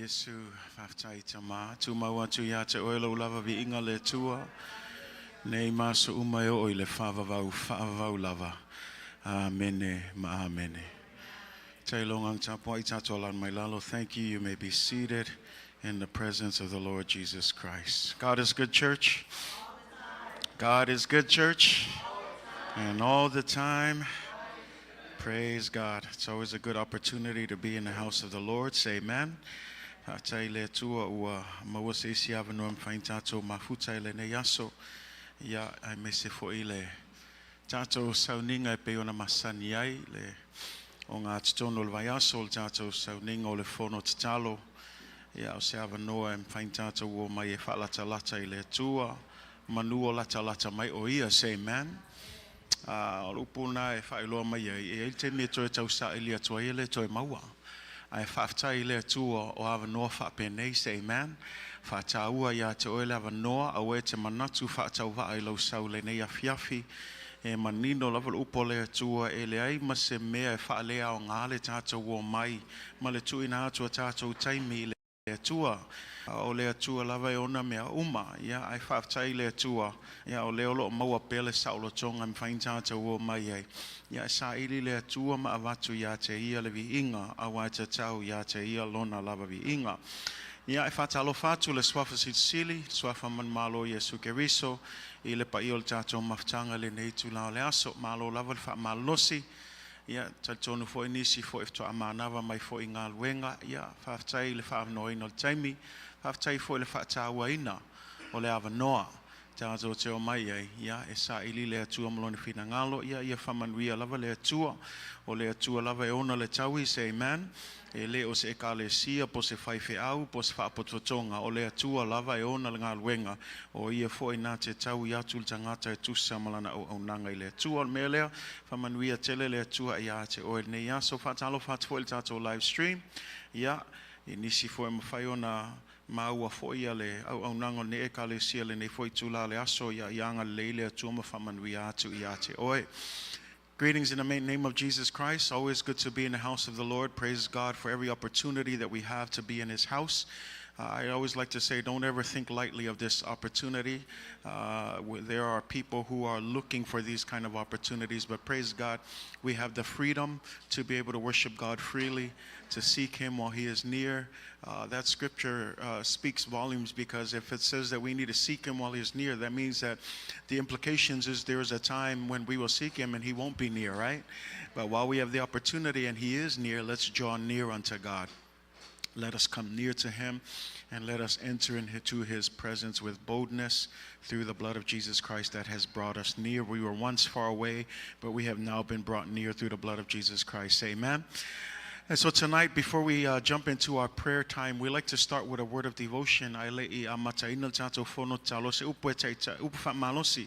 Iesu, faafetai Tama, tumau atu ia te oe lou lava viiga le Atua, nei ma aso uma e oo i le faavavau, faavavau lava. Amene ma amene. Tailoga tapuai tatou alaala mai lalo. Thank you. You may be seated in the presence of the Lord Jesus Christ. God is good, church. God is good, church. And all the time. Praise God. It's always a good opportunity to be in the house of the Lord. Say amen. Faafetai le Atua ua maua se isi avanoa e mafai ona tatou mafuta i lenei aso. Ia, aemaise foi le tatou sauniga e pei ona masani ai le ogatotonu o le vaiaso o le tatou sauniga o le fono tatalo. Ia, o se avanoa e mafai ona tatou omai e faalatalata i le Atua, manu o latalata mai o ia. Say amen. O le upu na e faailoa mai ai, e ai le taimi e toe tausaili atu ai e le toe maua. Ae faafetai i le Atua o avanoa faapenei, say amen. Faataua ia te oe le avanoa, aua e te manatu faatauvaa i lau sau lenei afiafi. E manino lava le upu o le Atua e leai ma se mea e faaleaoga le tatou omai ma le tuuina atu o tatou taimi i le Atua. O le Atua lava e ona mea uma. Ia, ae faafetai i le Atua. Ia, o lea o lo o maua pea le saolotoga e mafai ona tatou omai ai. Ia, e saili le Atua ma avatu ia te ia le viiga, aua e tatau ia te ia lona lava viiga. Ia, e faatalofa atu le suafa silisili, suafa manumalo Iesu Keriso, i le paia o le tatou mafutaga lenei itula o le aso. Malo lava le faamalosi. Ia, talitonu foi nisi foi faatoa manava mai foi i galuega. Ia, faafetai i le faavanoaina o le taimi. Faafetai foi i le faatauaina o le avanoa tatou te omai ai, ia, e saili le Atua ma lona finagalo. Ia, ia faamanuia lava le Atua. O le Atua lava e ona le taui, say amen. E le o se ekalesia po se faifeau po se faapotopotoga, o le Atua lava e ona le galuega. O ia foi na te taui atu le tagata e tusa ma lana auaunaga i le Atua. O le mea lea, faamanuia tele le Atua ia te oe lenei aso. Faatalofa atu foi i le tatou live stream. Ia, i nisi foi mafai ona maua foi ia le auaunaga o lenei ekalesia lenei foi itula le aso, ia ia agalelei le Atua ma faamanuia atu ia te oe. Greetings in the main name of Jesus Christ. Always good to be in the house of the Lord. Praise God for every opportunity that we have to be in His house. I always like to say, don't ever think lightly of this opportunity. There are people who are looking for these kind of opportunities, but praise God, we have the freedom to be able to worship God freely, to seek Him while He is near. That scripture speaks volumes, because if it says that we need to seek Him while He is near, that means that the implications is there is a time when we will seek Him and He won't be near, right? But while we have the opportunity and He is near, let's draw near unto God. Let us come near to Him and let us enter into His presence with boldness through the blood of Jesus Christ that has brought us near. We were once far away, but we have now been brought near through the blood of Jesus Christ. Amen. And so tonight, before we jump into our prayer time, we like to start with a word of devotion. Ae le i amataina le tatou fono tatalo, se upu e taita, upu faamalosi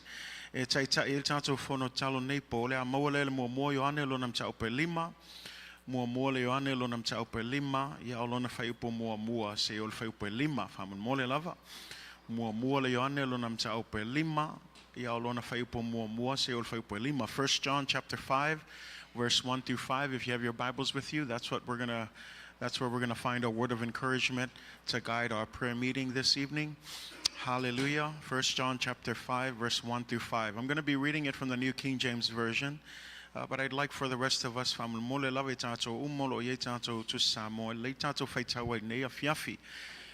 e taita'i le tatou fono tatalo nei po le a maua lea le muamua Ioane lona mataupu e 5. Muamua le Ioane lona mataupu e 5, ia o lona fuaiupu muamua seia oo i le fuaiupu e 5, faamolemole lava. Muamua le Ioane lona mataupu e 5, ia o lona fuaiupu muamua seia oo i le fuaiupu e 5. 1 John chapter 5, verse 1 through 5. If you have your Bibles with you, that's where we're gonna find a word of encouragement to guide our prayer meeting this evening. Hallelujah. 1 John chapter 5, verse 1 through 5. I'm going to be reading it from the New King James Version. But I'd like for the rest of us, faamolemole lava i tatou uma o lo o i ai tatou Tusi Samoa, lelei tatou faitau ai nei afiafi.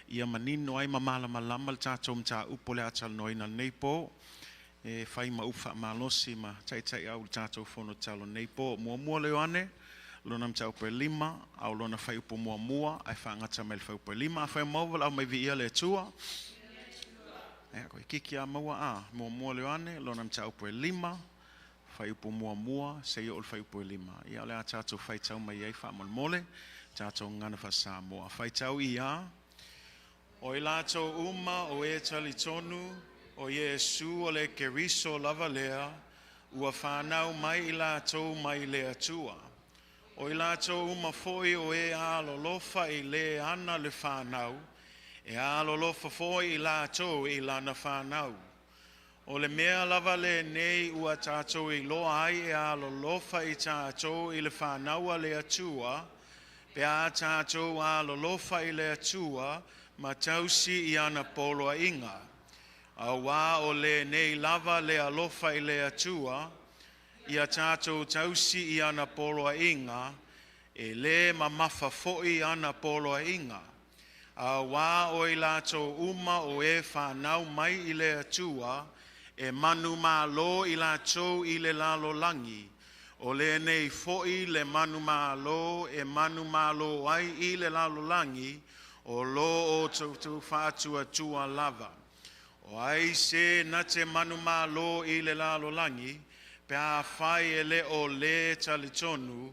Ia manino ai ma malamalama le tatou mataupu o le a talanoaina nei po. E fai ma upu faamalosi ma taitaiau le tatou fono tatalo nei po. Muamua le Ioane, lona mataupu e 5, a o lona fuaiupu muamua, ae faagata mai le fuaiupu e 5. Afai maua valaau mai viia le Atua. Ia, koe kiki a maua a. Muamua le Ioane, lona mataupu e 5, fuaiupu muamua, seia oo i le fuaiupu e 5. Ia, o le a tatou faitau mai ai faamolemole, tatou gagana faa-Samoa. Faitau ia, o i latou uma o e talitonu, o Iesu o le Keriso lava lea, ua whanau mai i latou mai le Atua. O i latou uma foi o e alolofa i le ana le whanau, e alolofa foi i latou i lana whanau. O le mea lava lenei ua tatou iloa ai e alolofa i tatou i le whanau a le Atua, Pe a tātou alolofa i le Atua ma tausi i ana poloaiga. Auā o lenei lava le alofa i le Atua, ia tātou tausi i ana poloaiga, e le mamafa foi ana poloaiga. Auā o i latou uma o e whanau mai i le Atua, e manumalo i latou i le lalolagi. O lenei foi le manumalo e manumalo ai i le lalolagi, o lo o faatuatua lava. O ai se na te manumalo i le lalolagi, pe afai e le o le talitonu,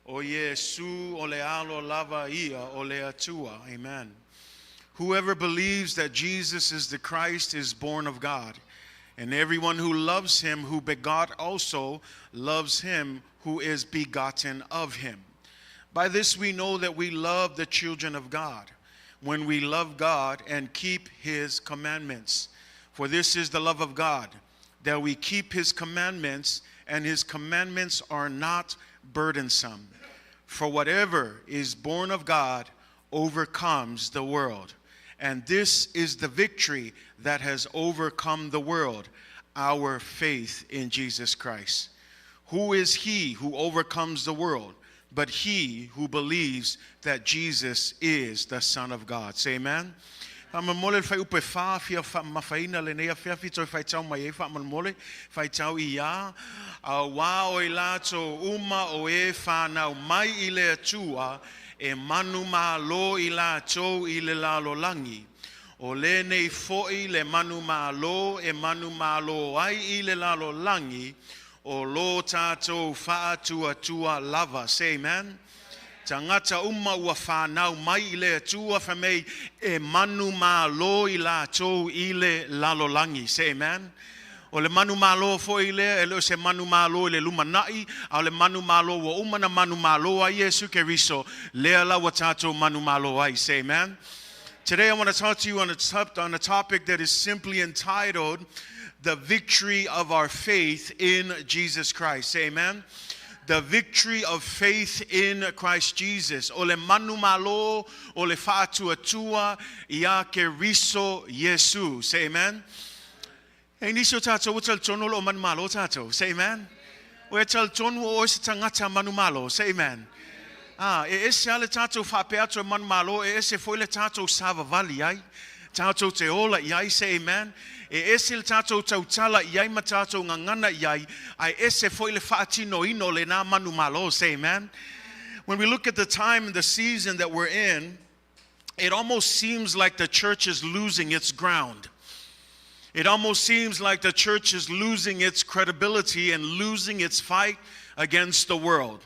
o Iesu o le alo lava ia o le Atua. Amen. Whoever believes that Jesus is the Christ is born of God. And everyone who loves him who begot also loves him who is begotten of him. By this we know that we love the children of God, when we love God and keep his commandments. For this is the love of God, that we keep his commandments, and his commandments are not burdensome. For whatever is born of God overcomes the world. And this is the victory that has overcome the world, our faith in Jesus Christ. Who is he who overcomes the world? But he who believes that Jesus is the Son of God. Say amen. Faamolemole le fuaiupu e 4 fia faamamafaina lenei afiafi toe faitau mai ai faamolemole faitau iā auā o i latou uma o e whanau mai i le Atua e manumalo i latou i le lalolagi. O lenei foi le manumalo e manumalo ai i le lalolagi o lo tātou faatuatua lava. Say amen. Tagata uma ua whanau mai i le Atua fai mai e manumalo i latou i le lalolagi. Say amen. O le manumalo foi lea, e le o se manumalo i le lumanai, a o le manumalo ua uma na manumalo ai Iesu Keriso, lea la ua tātou manumalo ai. Say amen. Today I want to talk to you on a topic that is simply entitled, The Victory of Our Faith in Jesus Christ. Say amen. The victory of faith in Christ Jesus. O le manumalo, o le faatuatua, ia Keriso Iesu. Say amen. E nisi o tātou o talitonu o lo o manumalo tātou. Say amen. O e talitonu o oe se tagata manumalo. Say amen. Ah, e ese a le tātou faapea atu e manumalo, e ese foi le tātou savavali ai. Tātou te ola i ai, say amen. E ese le tātou tautala i ai ma tātou gagana i ai, ae ese foi le faatinoina o lenā manumalo, say amen. When we look at the time and the season that we're in, it almost seems like the church is losing its ground. It almost seems like the church is losing its credibility and losing its fight against the world.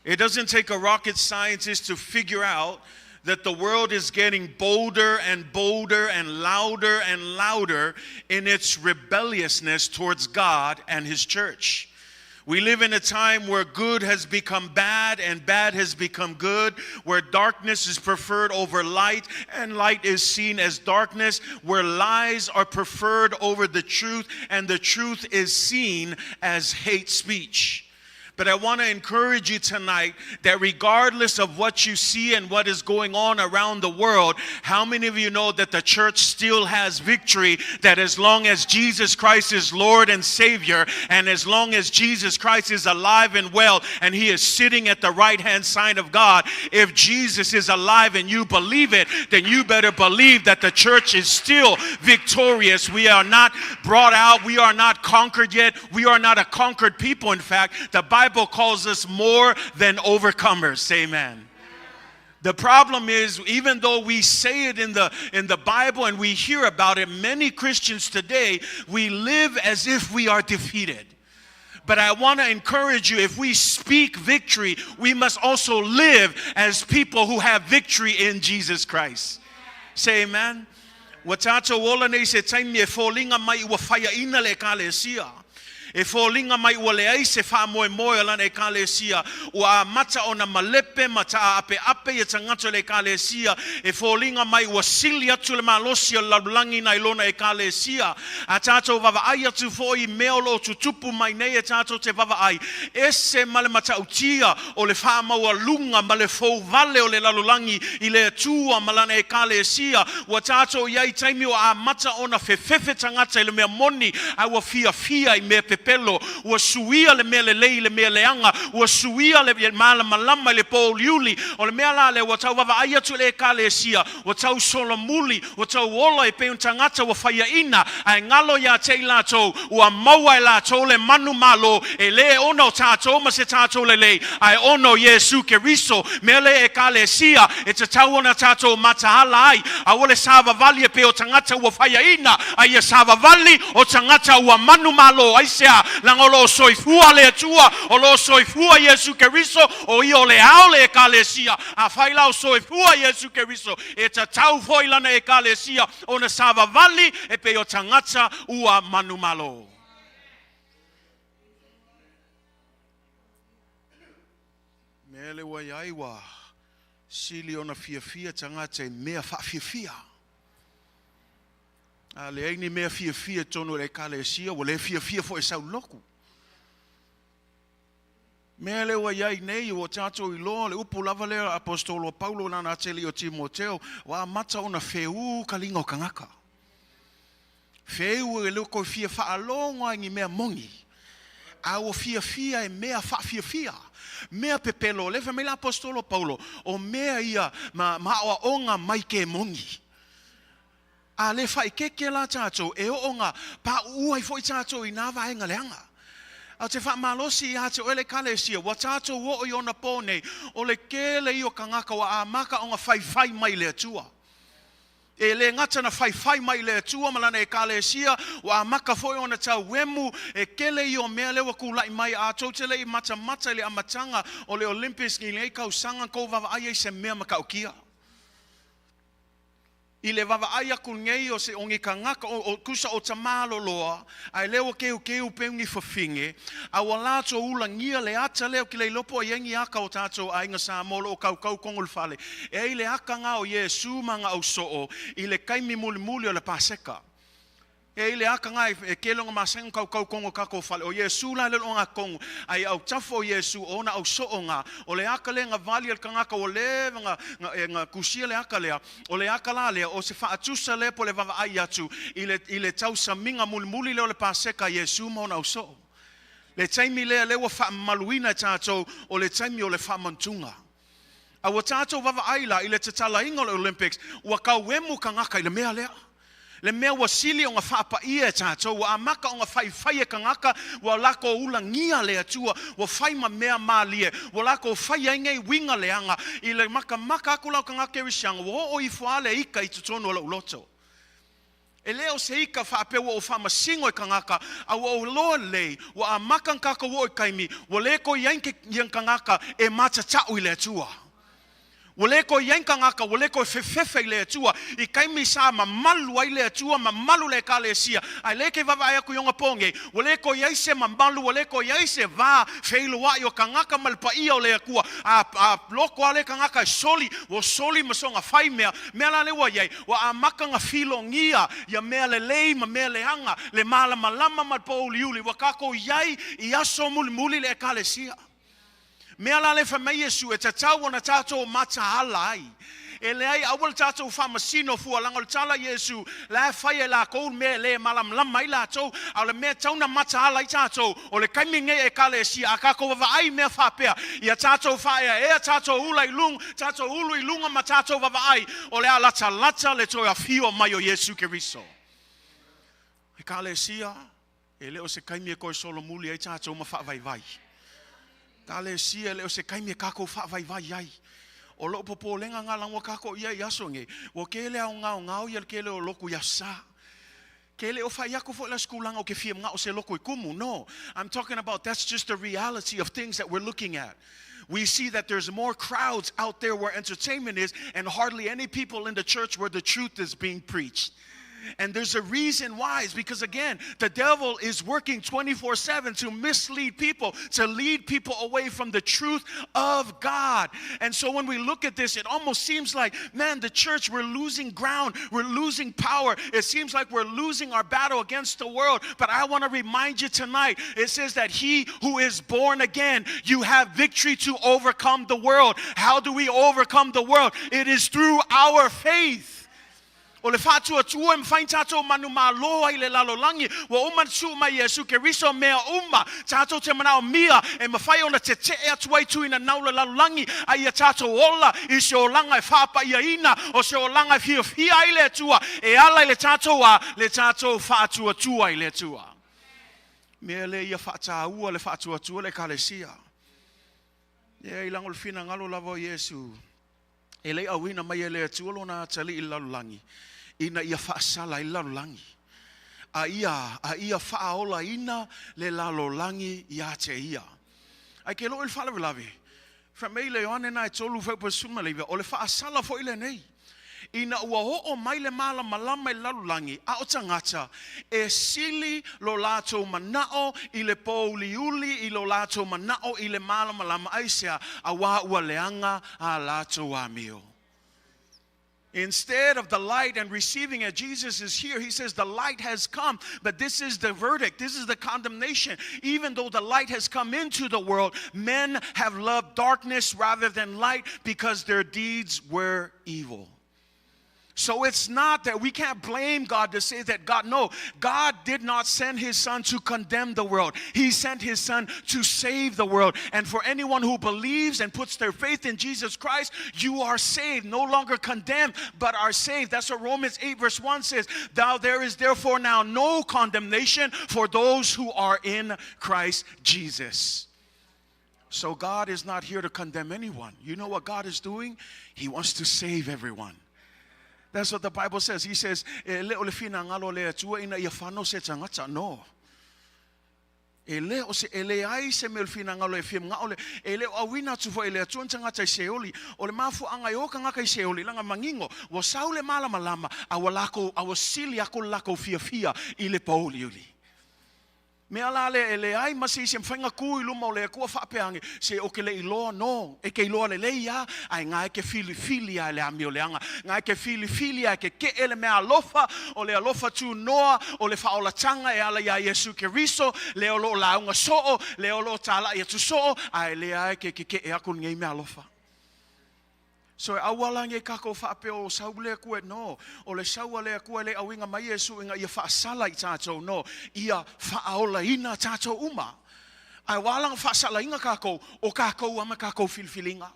It doesn't take a rocket scientist to figure out that the world is getting bolder and bolder and louder in its rebelliousness towards God and His church. We live in a time where good has become bad and bad has become good, where darkness is preferred over light and light is seen as darkness, where lies are preferred over the truth and the truth is seen as hate speech. But I want to encourage you tonight that regardless of what you see and what is going on around the world, how many of you know that the church still has victory? That as long as Jesus Christ is Lord and Savior, and as long as Jesus Christ is alive and well, and He is sitting at the right hand side of God, if Jesus is alive and you believe it, then you better believe that the church is still victorious. We are not brought out, we are not conquered yet, we are not a conquered people. In fact, the Bible calls us more than overcomers. Say amen. The problem is, even though we say it in the Bible and we hear about it, many Christians today, we live as if we are defeated. But I want to encourage you, if we speak victory, we must also live as people who have victory in Jesus Christ. Say amen. Ua tātou ola nei se taimi e foliga mai ua faiaina le ekalesia. E foliga mai ua leai se faamoemoe o lana Ekalesia, ua amata ona malepe ma taaapeape ia tagata o le Ekalesia, e foliga mai ua sili atu le malosi o le lalolagi nai lona Ekalesia. A tatou vaavaai atu foi i mea o lo o tutupu mai nei e tatou te vaavaai, ese ma le matautia o le faamaualuga ma le fouvale o le lalolagi i le Atua ma Lana Ekalesia. Ua tatou i ai i taimi ua amata ona fefefe tagata i le mea moni, a ua fiafia i mea pepelo. Ua suia le mea lelei i le mea leaga, ua suia le malamalama i le pōuliuli. O le mea la lea, ua tau vaavaai atu i le Ekalesia, ua tau solomuli, ua tau ola e pei o ni tagata ua faiaina, ae galo ia te i latou, ua maua e latou le manumalo, e le ona o tatou ma se tatou lelei, ae ona o Iesu Keriso. Mea lea Ekalesia, e tatau ona tatou mataala ai, aua le savavali e pei o tagata ua faiaina, a ia savavali o tagata ua manumalo. Aisea? Leaga o lo o soifua le Atua, o lo o soifua Iesu Keriso, o Ia o le ao o le Ekalesia. Afai la o soifua Iesu Keriso, e tatau foi lana Ekalesia ona savavali e pei o tagata ua manumalo. Mea lea ua i ai ua sili ona fiafia tagata i mea faafiafia. A leai ni mea fiafia i totonu o le Ekalesia, ua le fiafia foi e sau i le lotu. Mea lea ua i ai nei, ua tatou iloa le upu lava lea a Aposetolo Paulo lana atalii o Timoteo, ua amata ona feū ka liga o tagata. Feū e le toe fia faalogo ai ni mea moni, a ua fiafia e mea faafiafia, mea pepelo. O lea fai mai le Aposetolo Paulo, o mea ia ma aoaoga mai kemoni. A le faaeteete la tatou, e oo ina pauu ai foi tatou i na vaega leaga. Ae ou te faamalosi ia te oe le Ekalesia, ua tatou oo i ona po nei, o le tele ia o tagata ua amata ona faifai mai i le Atua. E le gata na faifai mai i le Atua ma Lana Ekalesia, ua amata foi ona tauemu e tele ia o mea lea ua tulai mai. A tou te le i matamata i le amataga o le Olympics i lenei tausaga, tou vaavaai ai i se mea matautia. I le vaavaai aku nei o se o ni tagata o, o tusa o tamaloloa, ae lea ua keukeu peu ni fafine, a ua latou ulagia le ata lea ou te le iloa po o i ai ni ata o tatou aiga Samoa o lo o kaukau tonu i le fale. E ai le ata na o Iesu ma ana ausoo i le taimi mulimuli o le Paseka. E i le aka na e kele ona masani ona kaukau tonu o kakou fale. O Iesu la le o tonu, a i autafa o Iesu o ona ausoo na, o le aka lea na vali e le tagata ua leva na, na, e, na kusia le aka lea, o le aka la lea, o se faatusa lea po o le vaavaai atu i le, i le tausamiga mulimuli lea o le Paseka a Iesu ma ona ausoo. Le taimi lea, lea ua faamamaluina e tatou, o le taimi o le faamantuga. A ua tatou vaavaai la i le tatalaina o le Olympics, ua tauemu tagata i le mea lea. Le mea ua sili ona faapaia e tatou, ua amata ona faifai e tagata, ua latou ulagia le Atua, ua fai ma mea malie, ua latou fai ai nei uiga leaga. I le matamata atu la o tagata kerisiano, ua oo ifo lava le ika i totonu o lou loto. E le o se ika faapea ua ou faamasino i tagata, a ua ou iloa lelei, ua amata ona tatou oo i taimi, ua le toe i ai ni tagata e matatau i le Atua. Ua le toe i ai ni tagata ua le toe fefefe i le Atua. I taimi sa mamalu ai le Atua, mamalu le Ekalesia, ae lea e te vaavaai atu i ona po nei, ua le toe i ai se mamalu, ua le toe i ai se va feiloai o tagata ma le paia o le Atua. A, a loko lava le tagata e soli, ua soli ma soona fai mea. Mea la lea ua i ai, Ua amata ona filogia ia mea lelei ma mea leaga, le malamalama ma le pōuliuli ua tatou i ai i aso mulimuli le Ekalesia. Mea la lea fai mai Iesu e tatau ona tatou mataala ai. E leai, aua le tatou faamasino fua, leaga o le tala a Iesu, la e fai e latou le mea e le malamalama ai latou, a o le mea e tatau ona mataala ai tatou, O le taimi lenei a Ekalesia, a tatou vavaai i mea faapea, ia tatou faaeaea, tatou ula i luga, tatou ulu i luga ma tatou vavaai, o le a latalata le toe afio mai o Iesu Keriso. Ekalesia, e le o se taimi e toe solomuli ai tatou ma faavaivai. Ekalesia, e le o se taimi e tatou faavaivai ai. O lou popolega na laga ua tatou i ai i aso nei, ua tele aogaogao ia le tele o lotu i Aso Sa. Ke le o fai aku foi la se tulaga o ke fia manao se lotu e kumu. No, I'm talking about that's just the reality of things that we're looking at. We see that there's more crowds out there where entertainment is and hardly any people in the church where the truth is being preached. And there's a reason why. It's because, again, the devil is working 24 7 to mislead people, to lead people away from the truth of God. And so when we look at this, it almost seems like, man, the church, we're losing ground, we're losing power. It seems like we're losing our battle against the world. But I want to remind you tonight it says that he who is born again, you have victory to overcome the world. How do we overcome the world? It is through our faith. O le faatuatua e mafai tatou manumalo ai le lalolagi, ua uma ona tuu mai Iesu Keriso mea uma tatou te manaomia e mafai ona tete'e atu ai tui nanau le lalolagi, a ia tatou ola i se olaga e faapaiaina, o se olaga e fiafia ai le Atua e ala i le tatou a le tatou faatuatua i le Atua. Mea lea ia faataua le faatuatua le Ekalesia. Ia i lago le finagalo lava o Iesu e le i auina mai e le Atua lona atalii i le lalolagi, ina ia faasala ai le lalolagi, a ia, a ia faaolaina le lalolagi ia te ia. Ae ke loo i le faalavelave, fai mai le Ioane na e tolu fuaiupu 19, o le faasala foi lenei, ina ua oo mai le malamalama i le lalolagi, a o tagata e sili lo latou manao i le pōuliuli i lo latou manao i le malamalama, aisea? Auā ua leaga a latou amio. Instead of the light and receiving it, Jesus is here. He says, The light has come, but this is the verdict. This is the condemnation. Even though the light has come into the world, men have loved darkness rather than light because their deeds were evil. So it's not that we can't blame God to say that God, no, God did not send his son to condemn the world. He sent his son to save the world. And for anyone who believes and puts their faith in Jesus Christ, you are saved, no longer condemned, but are saved. That's what Romans 8, verse 1 says. Thou there is therefore now no condemnation for those who are in Christ Jesus. So God is not here to condemn anyone. You know what God is doing? He wants to save everyone. That's what the Bible says. He says, e le o le finagalo o le Atua ina ia fano se tagata. No. E le o se e leai se mea o le finagalo e fia manao le e le o auina atu foi e le Atua ni tagata i Seoli. O le mafuaaga e o tagata i Seoli leaga manino ua sau le malamalama a ua lakou a ua sili aku le lakou fiafia i le pōuliuli. Mea la lea e leai ma se isi e mafai ona tu i luma o le Atua faapea ane, se ou te le iloa no, e te iloa lelei a, ae na e te filifili a e le amio leaga, na e te filifili a e keke'e le mea alofa, o le alofa tunoa, o le faaolataga e ala iā Iesu Keriso, lea o lo o lauga soo, lea o lo o tāla'i atu soo, ae lea e te keke'e aku lenei mea alofa. So e auala nei kākou faapea o sau le Atua no, o le sau a le Atua e le auina mai Iesu ina ia faasala i tātou no, ia faaolaina tātou uma. Ae ua ala ona faasalaina kākou, o kākou a ma kākou filifiliga.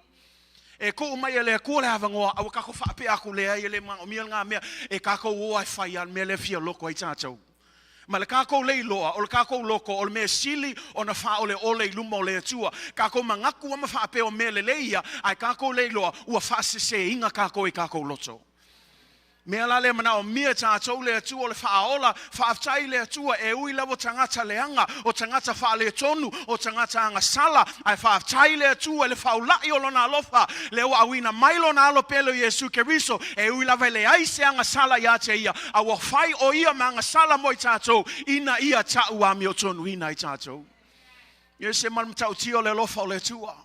E tuu mai e le Atua le avanoa, a ua kākou faapea atu leai e le manaomia lena mea, e kākou o a e fai a le mea lea e fia loko ai tātou. Ma le kākou leiloa, o le kākou loko, o le mea sili ona fāoleole i luma o le Atua. Kākou manatu a ma faapea o mea lelei ia, ae kākou leiloa, ua faasesēina kākou i kākou loto. Mea la lea manaomia e tātou le Atua o le faaola, faafetai i le Atua e ui lava o tagata leaga, o tagata faaletonu, o tagata agasala, ae faafetai i le Atua i le faula'i o Lona alofa, lea ua auina mai Lona Alo pele o Iesu Keriso, e ui lava e leai se agasala iā te Ia, a ua fai ʻo Ia ma agasala mo i tātou, ina ia taʻu amiotonuina ai tātou. Ese ma le matautia o le alofa o le Atua.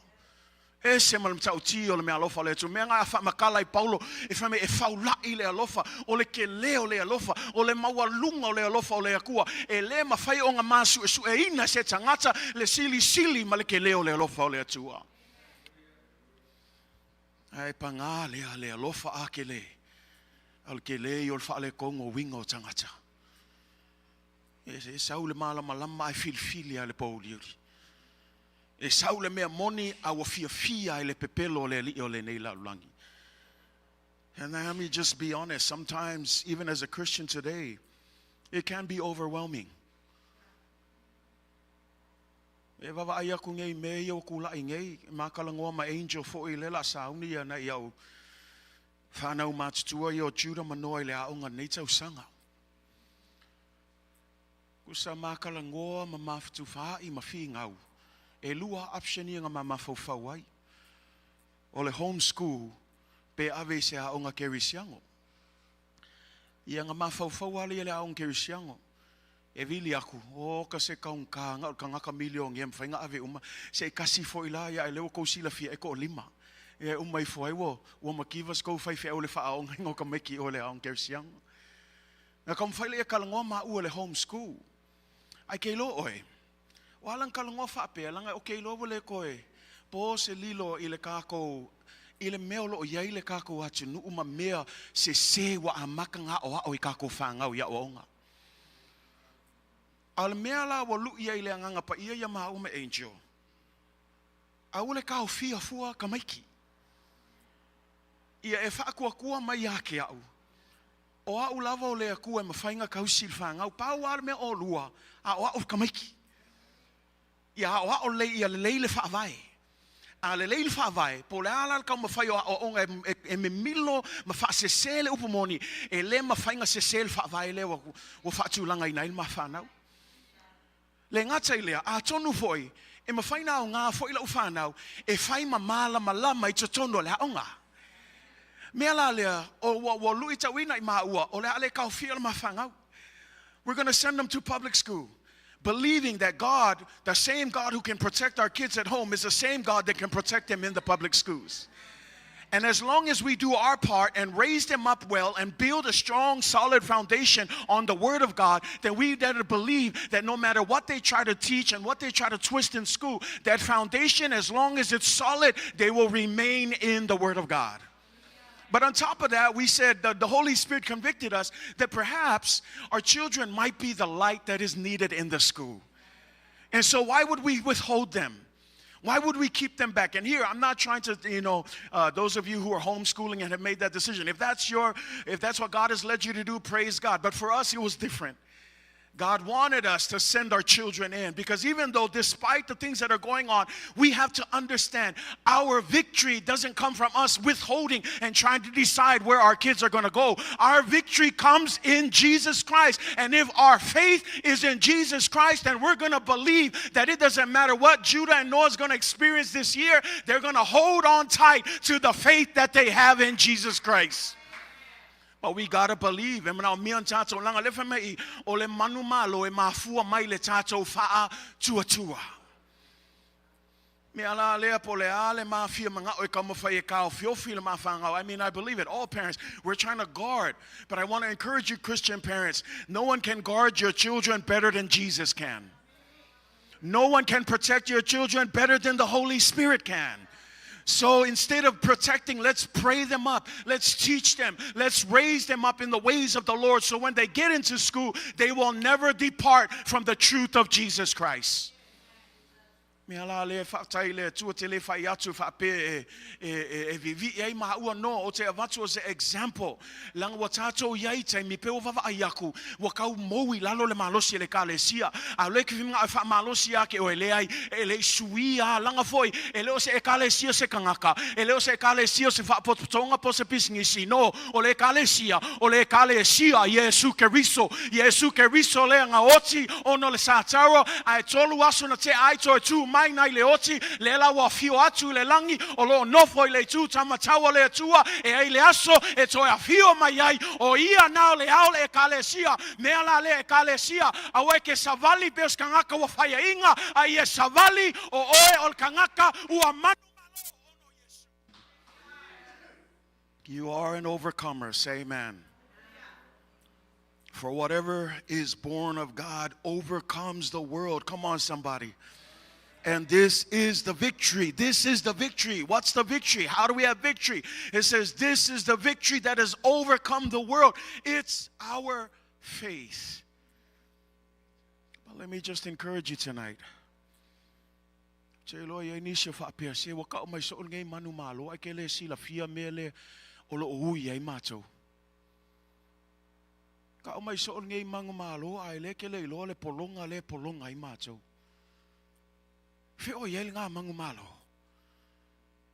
Ese ma le matautia o le mea alofa o le Atua. Mea na a faamatala ai Paulo, e fai mai e faulaʻi le alofa, o le kele o le alofa, o le maualuga o le alofa o le Atua, e lē mafai ona masuesueina e se tagata le silisili ma le kele o le alofa o le Atua. Ae pagā lea le alofa a kele, a o le kele ia o le faaletonu o uiga o tagata. E, e sau le malamalama ae filifili a le pōuliuli. E sau le mea moni a ua fiafia ai le pepelo o le alii o lenei lalolagi. And let me just be honest, sometimes, even as a Christian today, it can be overwhelming. E vaavaai aku nei i mea ia ua kulaʻi nei, e makalanoa ma Angel foi lea la sauni ia na i au whanau matutua ia o Judah ma Noa i le aoga nei tausaga. Kusa makalanoa ma mafatufaai ma figau, e lua option ia na ma mafaufau ai. O le homeschool pe ave i se aoga kerisiano. Ia na mafaufau lava lea i le aoga kerisiano. E vili aku, oka se taugata na o le tagata milionea e mafai ona ave uma, se i tasi foi la, ia ae lea ua tou silafia e toalima. Ia e uma ifo ai ua ua mativa se tou faifeau i le faaaogaina o tamaiti i o i le aoga kerisiano. Na taumafai lea e talanoa maua i le home school. Ae ke iloa ʻoe, ua ala ona talanoa faapea, leaga ou te iloa ua le toe po se lilo i le tatou, i le mea o lo o i ai le tatou atunuu ma mea sese ua amata ona aoao i tatou fanau i aoaoga. A o le mea la ua lu'i ai le Agaga Paia ia maua ma Angel, aua le taofia fua tamaiti. Ia e faatuatua mai ia te au, O au lava o le Atua e mafai ona tausi le fanau. Pau lava le mea olua, aoao tamaiti. Ia aoao lelei ia lelei le faavae. A lelei le faavae, po o le a la le taumafai o aoaoga e, e, e mimilo ma faasese le upu moni, e le mafai ona sese le faavae lea ua, ua faatulagaina ai le ma fanau. Le gata i lea, atonu foi e mafai ona aoga foi lau fanau e fai ma malamalama i totonu o le aoga. Mea la lea, o ua, ua luitauina i maua, o le a le taofia le ma fanau. We're going to send them to public school, believing that God, the same God who can protect our kids at home, is the same God that can protect them in the public schools. And as long as we do our part and raise them up well and build a strong, solid foundation on the Word of God, then we better believe that no matter what they try to teach and what they try to twist in school, that foundation, as long as it's solid, they will remain in the Word of God. But on top of that, we said that the Holy Spirit convicted us that perhaps our children might be the light that is needed in the school. And so, why would we withhold them? Why would we keep them back? And here, I'm not trying to, you know, those of you who are homeschooling and have made that decision. If that's your, if that's what God has led you to do, praise God. But for us, it was different. God wanted us to send our children in because even though, despite the things that are going on, we have to understand our victory doesn't come from us withholding and trying to decide where our kids are going to go. Our victory comes in Jesus Christ. And if our faith is in Jesus Christ, then we're going to believe that it doesn't matter what Judah and Noah is going to experience this year, they're going to hold on tight to the faith that they have in Jesus Christ. But we gotta believe, e manaomia ona tatou laga le fai mai o le manumalo e mafua mai le tatou faatuatua. Mea la lea po o le a le mafia mana'o e taumafai e taofiofi le mafanau. I mean, I believe it. All parents, we're trying to guard. But I want to encourage you, Christian parents, no one can guard your children better than Jesus can. No one can protect your children better than the Holy Spirit can. So instead of protecting, let's pray them up. Let's teach them. Let's raise them up in the ways of the Lord so when they get into school, they will never depart from the truth of Jesus Christ. Mea la le faafetai le Atua te le fai atu faapea e, e, e, e viivii ai maua no o te avatu o se example Leaga ua tatou i ai i taimi pe ua vaavaai aku, ua kau mou i lalo le malosi e le Ekalesia. A o le kivimga e faamalosi ake oe, leai, e le i suia a laga foi, e le o se Ekalesia se tagata, e le o se Ekalesia o se faapotopotoga po o se pisinisi, no, o le Ekalesia, o le Ekalesia a Iesu Keriso, Iesu Keriso lea na oti ona o le Satara, ae tolu aso na tea ai toe tu mai nai le oti, lea la ua afio atu i le lagi, o lo o nofo i le itu taumatau o le Atua, e ai le aso e toe afio mai ai, o ia na o le ao le Ekalesia, mea la lea Ekalesia, aua e ke savali pe o se tagata ua faiainga, a ia savali o oe o le tagata ua manumalo ona o Iesu. You are an overcomer, say amen. For whatever is born of God overcomes the world. Come on, somebody. And this is the victory. This is the victory. What's the victory? How do we have victory? It says, This is the victory that has overcome the world. It's our faith. But let me just encourage you tonight. Te iloa i ai nisi o faapea, se ua kau mai so'o lenei manumalo ae ke le silafia mea lea o lo o ui ai matou. Kau mai so'o lenei manumalo ae le ke le iloa le pologa lea e pologa ai matou. Fea o i ai lena manumalo?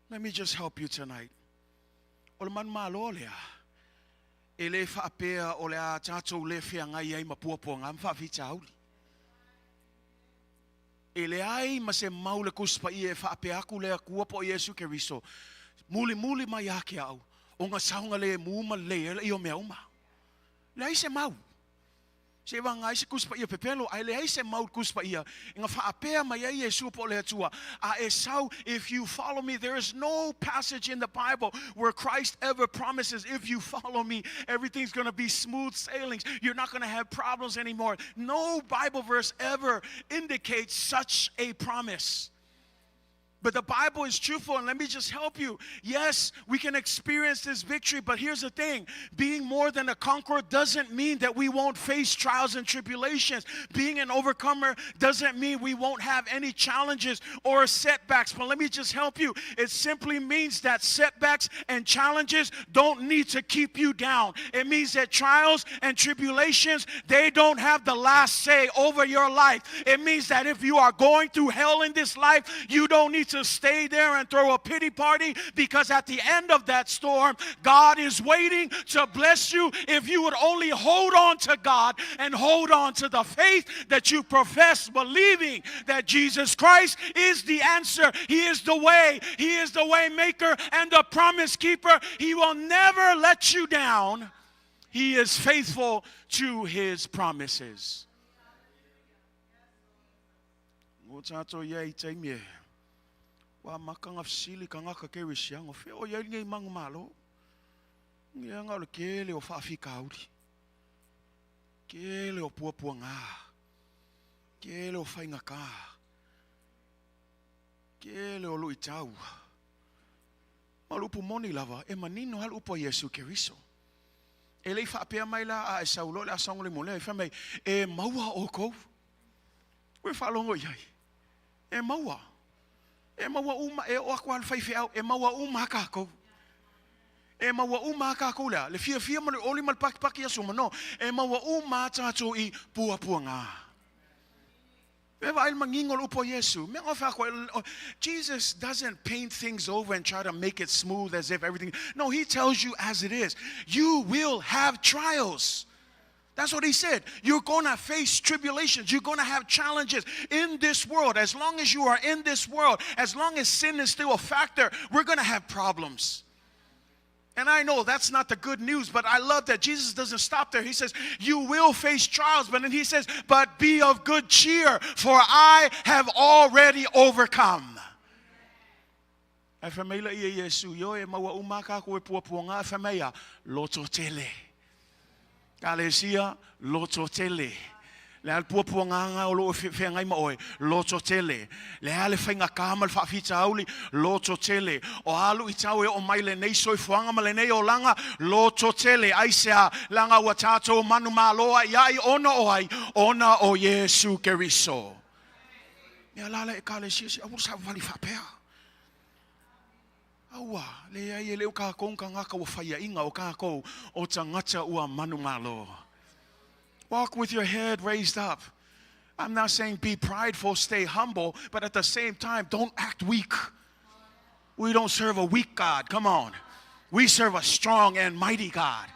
Let me just help you tonight. O le manumalo lea, e le faapea o le a tatou le feagai ai ma puapuaga ma faafitauli. E leai ma se mau le Tusi Paia e faapea aku le Atua po o Iesu Keriso, mulimuli mai ia te au, o na saogalemu ma lelei ai le ia o mea uma. Leai se mau. Seiavaga ai se Tusi Paia pepelo, ae leai se mau i le Tusi Paia e na faapea mai ai Iesu po o le Atua, a e sau, if you follow me, there is no passage in the Bible where Christ ever promises, if you follow me, everything's gonna be smooth sailings, you're not gonna have problems anymore. No Bible verse ever indicates such a promise. But the Bible is truthful, and let me just help you. Yes, we can experience this victory, but here's the thing being more than a conqueror doesn't mean that we won't face trials and tribulations. Being an overcomer doesn't mean we won't have any challenges or setbacks. But let me just help you. It simply means that setbacks and challenges don't need to keep you down. It means that trials and tribulations, they don't have the last say over your life. It means that if you are going through hell in this life, you don't need to stay there and throw a pity party because at the end of that storm, God is waiting to bless you if you would only hold on to God and hold on to the faith that you profess, believing that Jesus Christ is the answer. He is the way. He is the way maker and the promise keeper. He will never let you down. He is faithful to his promises. Ua tatou i ai i taimi e ua amata ona fesili tagata kerisiano, fea o i ai lenei manumalo? Leaga o le tele o faafitauli, tele o puapuaga, tele o faigata, tele o luitau. Ma o le upu moni lava, e manino lava le upu a Iesu Keriso. E le i faapea mai la a e sau loa o le a saogalemu, leai, fai mai, e maua outou. Ua e faalogo i ai? E maua. E maua uma, e oo atu lava le faifeau, e maua uma lava tatou. E maua uma lava tatou le a? Le fiafia ma le oli ma le pakipaki aso uma? No. E maua uma lava tatou i puapuaga. E vaai le manino o le upu a Iesu. Mea na fai atu ai, Jesus doesn't paint things over and try to make it smooth as if everything, no, he tells you as it is. You will have trials. That's what he said. You're going to face tribulations. You're going to have challenges in this world. As long as you are in this world, as long as sin is still a factor, we're going to have problems. And I know that's not the good news, but I love that Jesus doesn't stop there. He says, You will face trials, but then he says, But be of good cheer, for I have already overcome. Ae fai mai laia Iesu, Ioe, e maua uma a kākou e puapuaga, ae fai mai a, loto tele. Kalesia, loto tele. Le a le puapuagaga o lo o feagai ma oe, loto tele. Le a le faigata ma le faafitauli, loto tele. O a luitau e oo mai lenei soifuaga ma lenei olaga, loto tele. Aisea, leaga ua tatou manumalo aiai ona o ai? Ona o Iesu Keriso. Mea la le Ekalesia se aua le savavali faapea. Aua, leai e le o kākou tagata ua faiaʻiga, o kākou o tagata ua manumalo. Walk with your head raised up. I'm not saying be prideful, stay humble, but at the same time, don't act weak. We don't serve a weak God. Come on. We serve a strong and mighty God.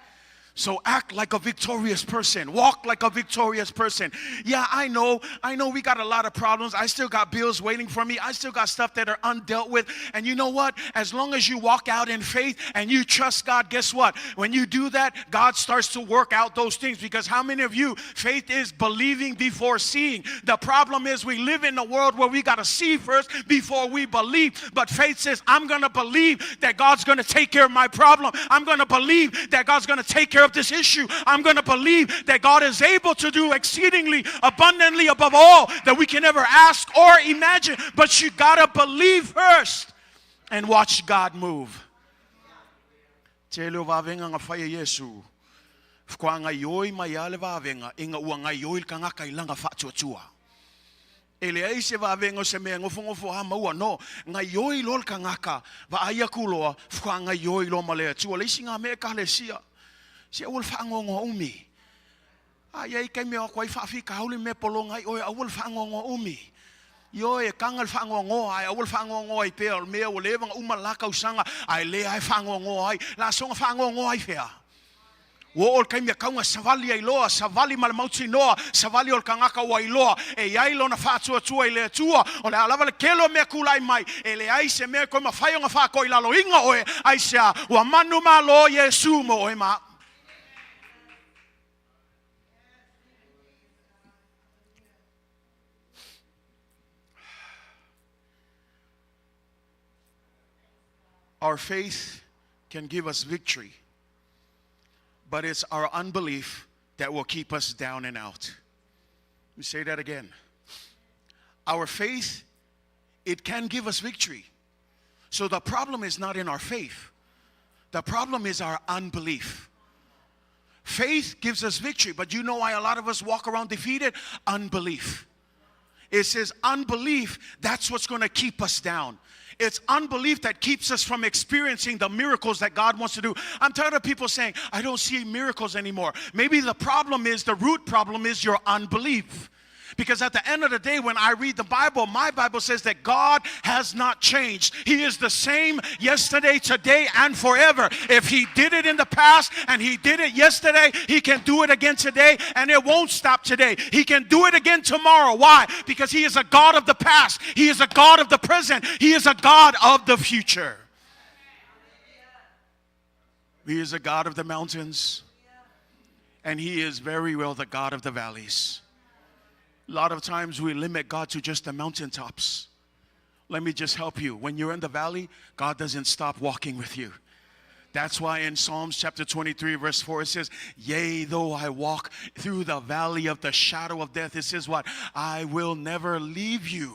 So act like a victorious person. Walk like a victorious person. Yeah, I know. I know we got a lot of problems. I still got bills waiting for me. I still got stuff that are undealt with. And you know what? As long as you walk out in faith and you trust God, guess what? When you do that, God starts to work out those things. Because how many of you, faith is believing before seeing. The problem is we live in a world where we got to see first before we believe. But faith says, I'm going to believe that God's going to take care of my problem. I'm going to believe that God's going to take care of this issue. I'm going to believe that God is able to do exceedingly abundantly above all that we can ever ask or imagine. But you got to believe first and watch God move. Tele o vavega na fai e Iesu, faatoa gaioi mai a le vavega ina ua gaioi le tagata i lana faatuatua. E leai se vavega o se mea e nofonofo a maua, no, gaioi loa le tagata, vaai atu loa, faatoa gaioi loa ma le Atua. Le isi na mea Ekalesia, se aua le faanoanoa umi. A i ai taimi e o atu ai faafitauli mea pologa ai oe, aua le faanoanoa umi. Ioe, e taga le faanoanoa, ae aua le faanoanoa ai pea, o le mea ua leva ona uma le la tausaga, ae lea lava e faanoanoa ai. La soona faanoanoa ai fea? Ua oo le taimi e tau ona savali ai loa, savali ma le mautinoa, savali o le tagata ua iloa e i ai lona faatuatua i le Atua, o le a lava le tele o mea tulai mai, e leai se mea e toe mafai ona faatoilaloina oe, aisea? Ua manumalo Iesu mo oe ma au. Our faith can give us victory, but it's our unbelief that will keep us down and out. Let me say that again. Our faith, it can give us victory. So the problem is not in our faith. The problem is our unbelief. Faith gives us victory, but you know why a lot of us walk around defeated? Unbelief. It says unbelief, that's what's going to keep us down. It's unbelief that keeps us from experiencing the miracles that God wants to do. I'm tired of people saying, I don't see miracles anymore. Maybe the problem is, the root problem is your unbelief. Because at the end of the day, when I read the Bible, my Bible says that God has not changed. He is the same yesterday, today, and forever. If He did it in the past and He did it yesterday, He can do it again today, and it won't stop today. He can do it again tomorrow. Why? Because He is a God of the past, He is a God of the present, He is a God of the future. He is a God of the mountains, and He is very well the God of the valleys. A lot of times we limit God to just the mountaintops. Let me just help you. When you're in the valley, God doesn't stop walking with you. That's why in Psalms chapter 23, verse 4, it says, Yea, though I walk through the valley of the shadow of death, it says what? I will never leave you.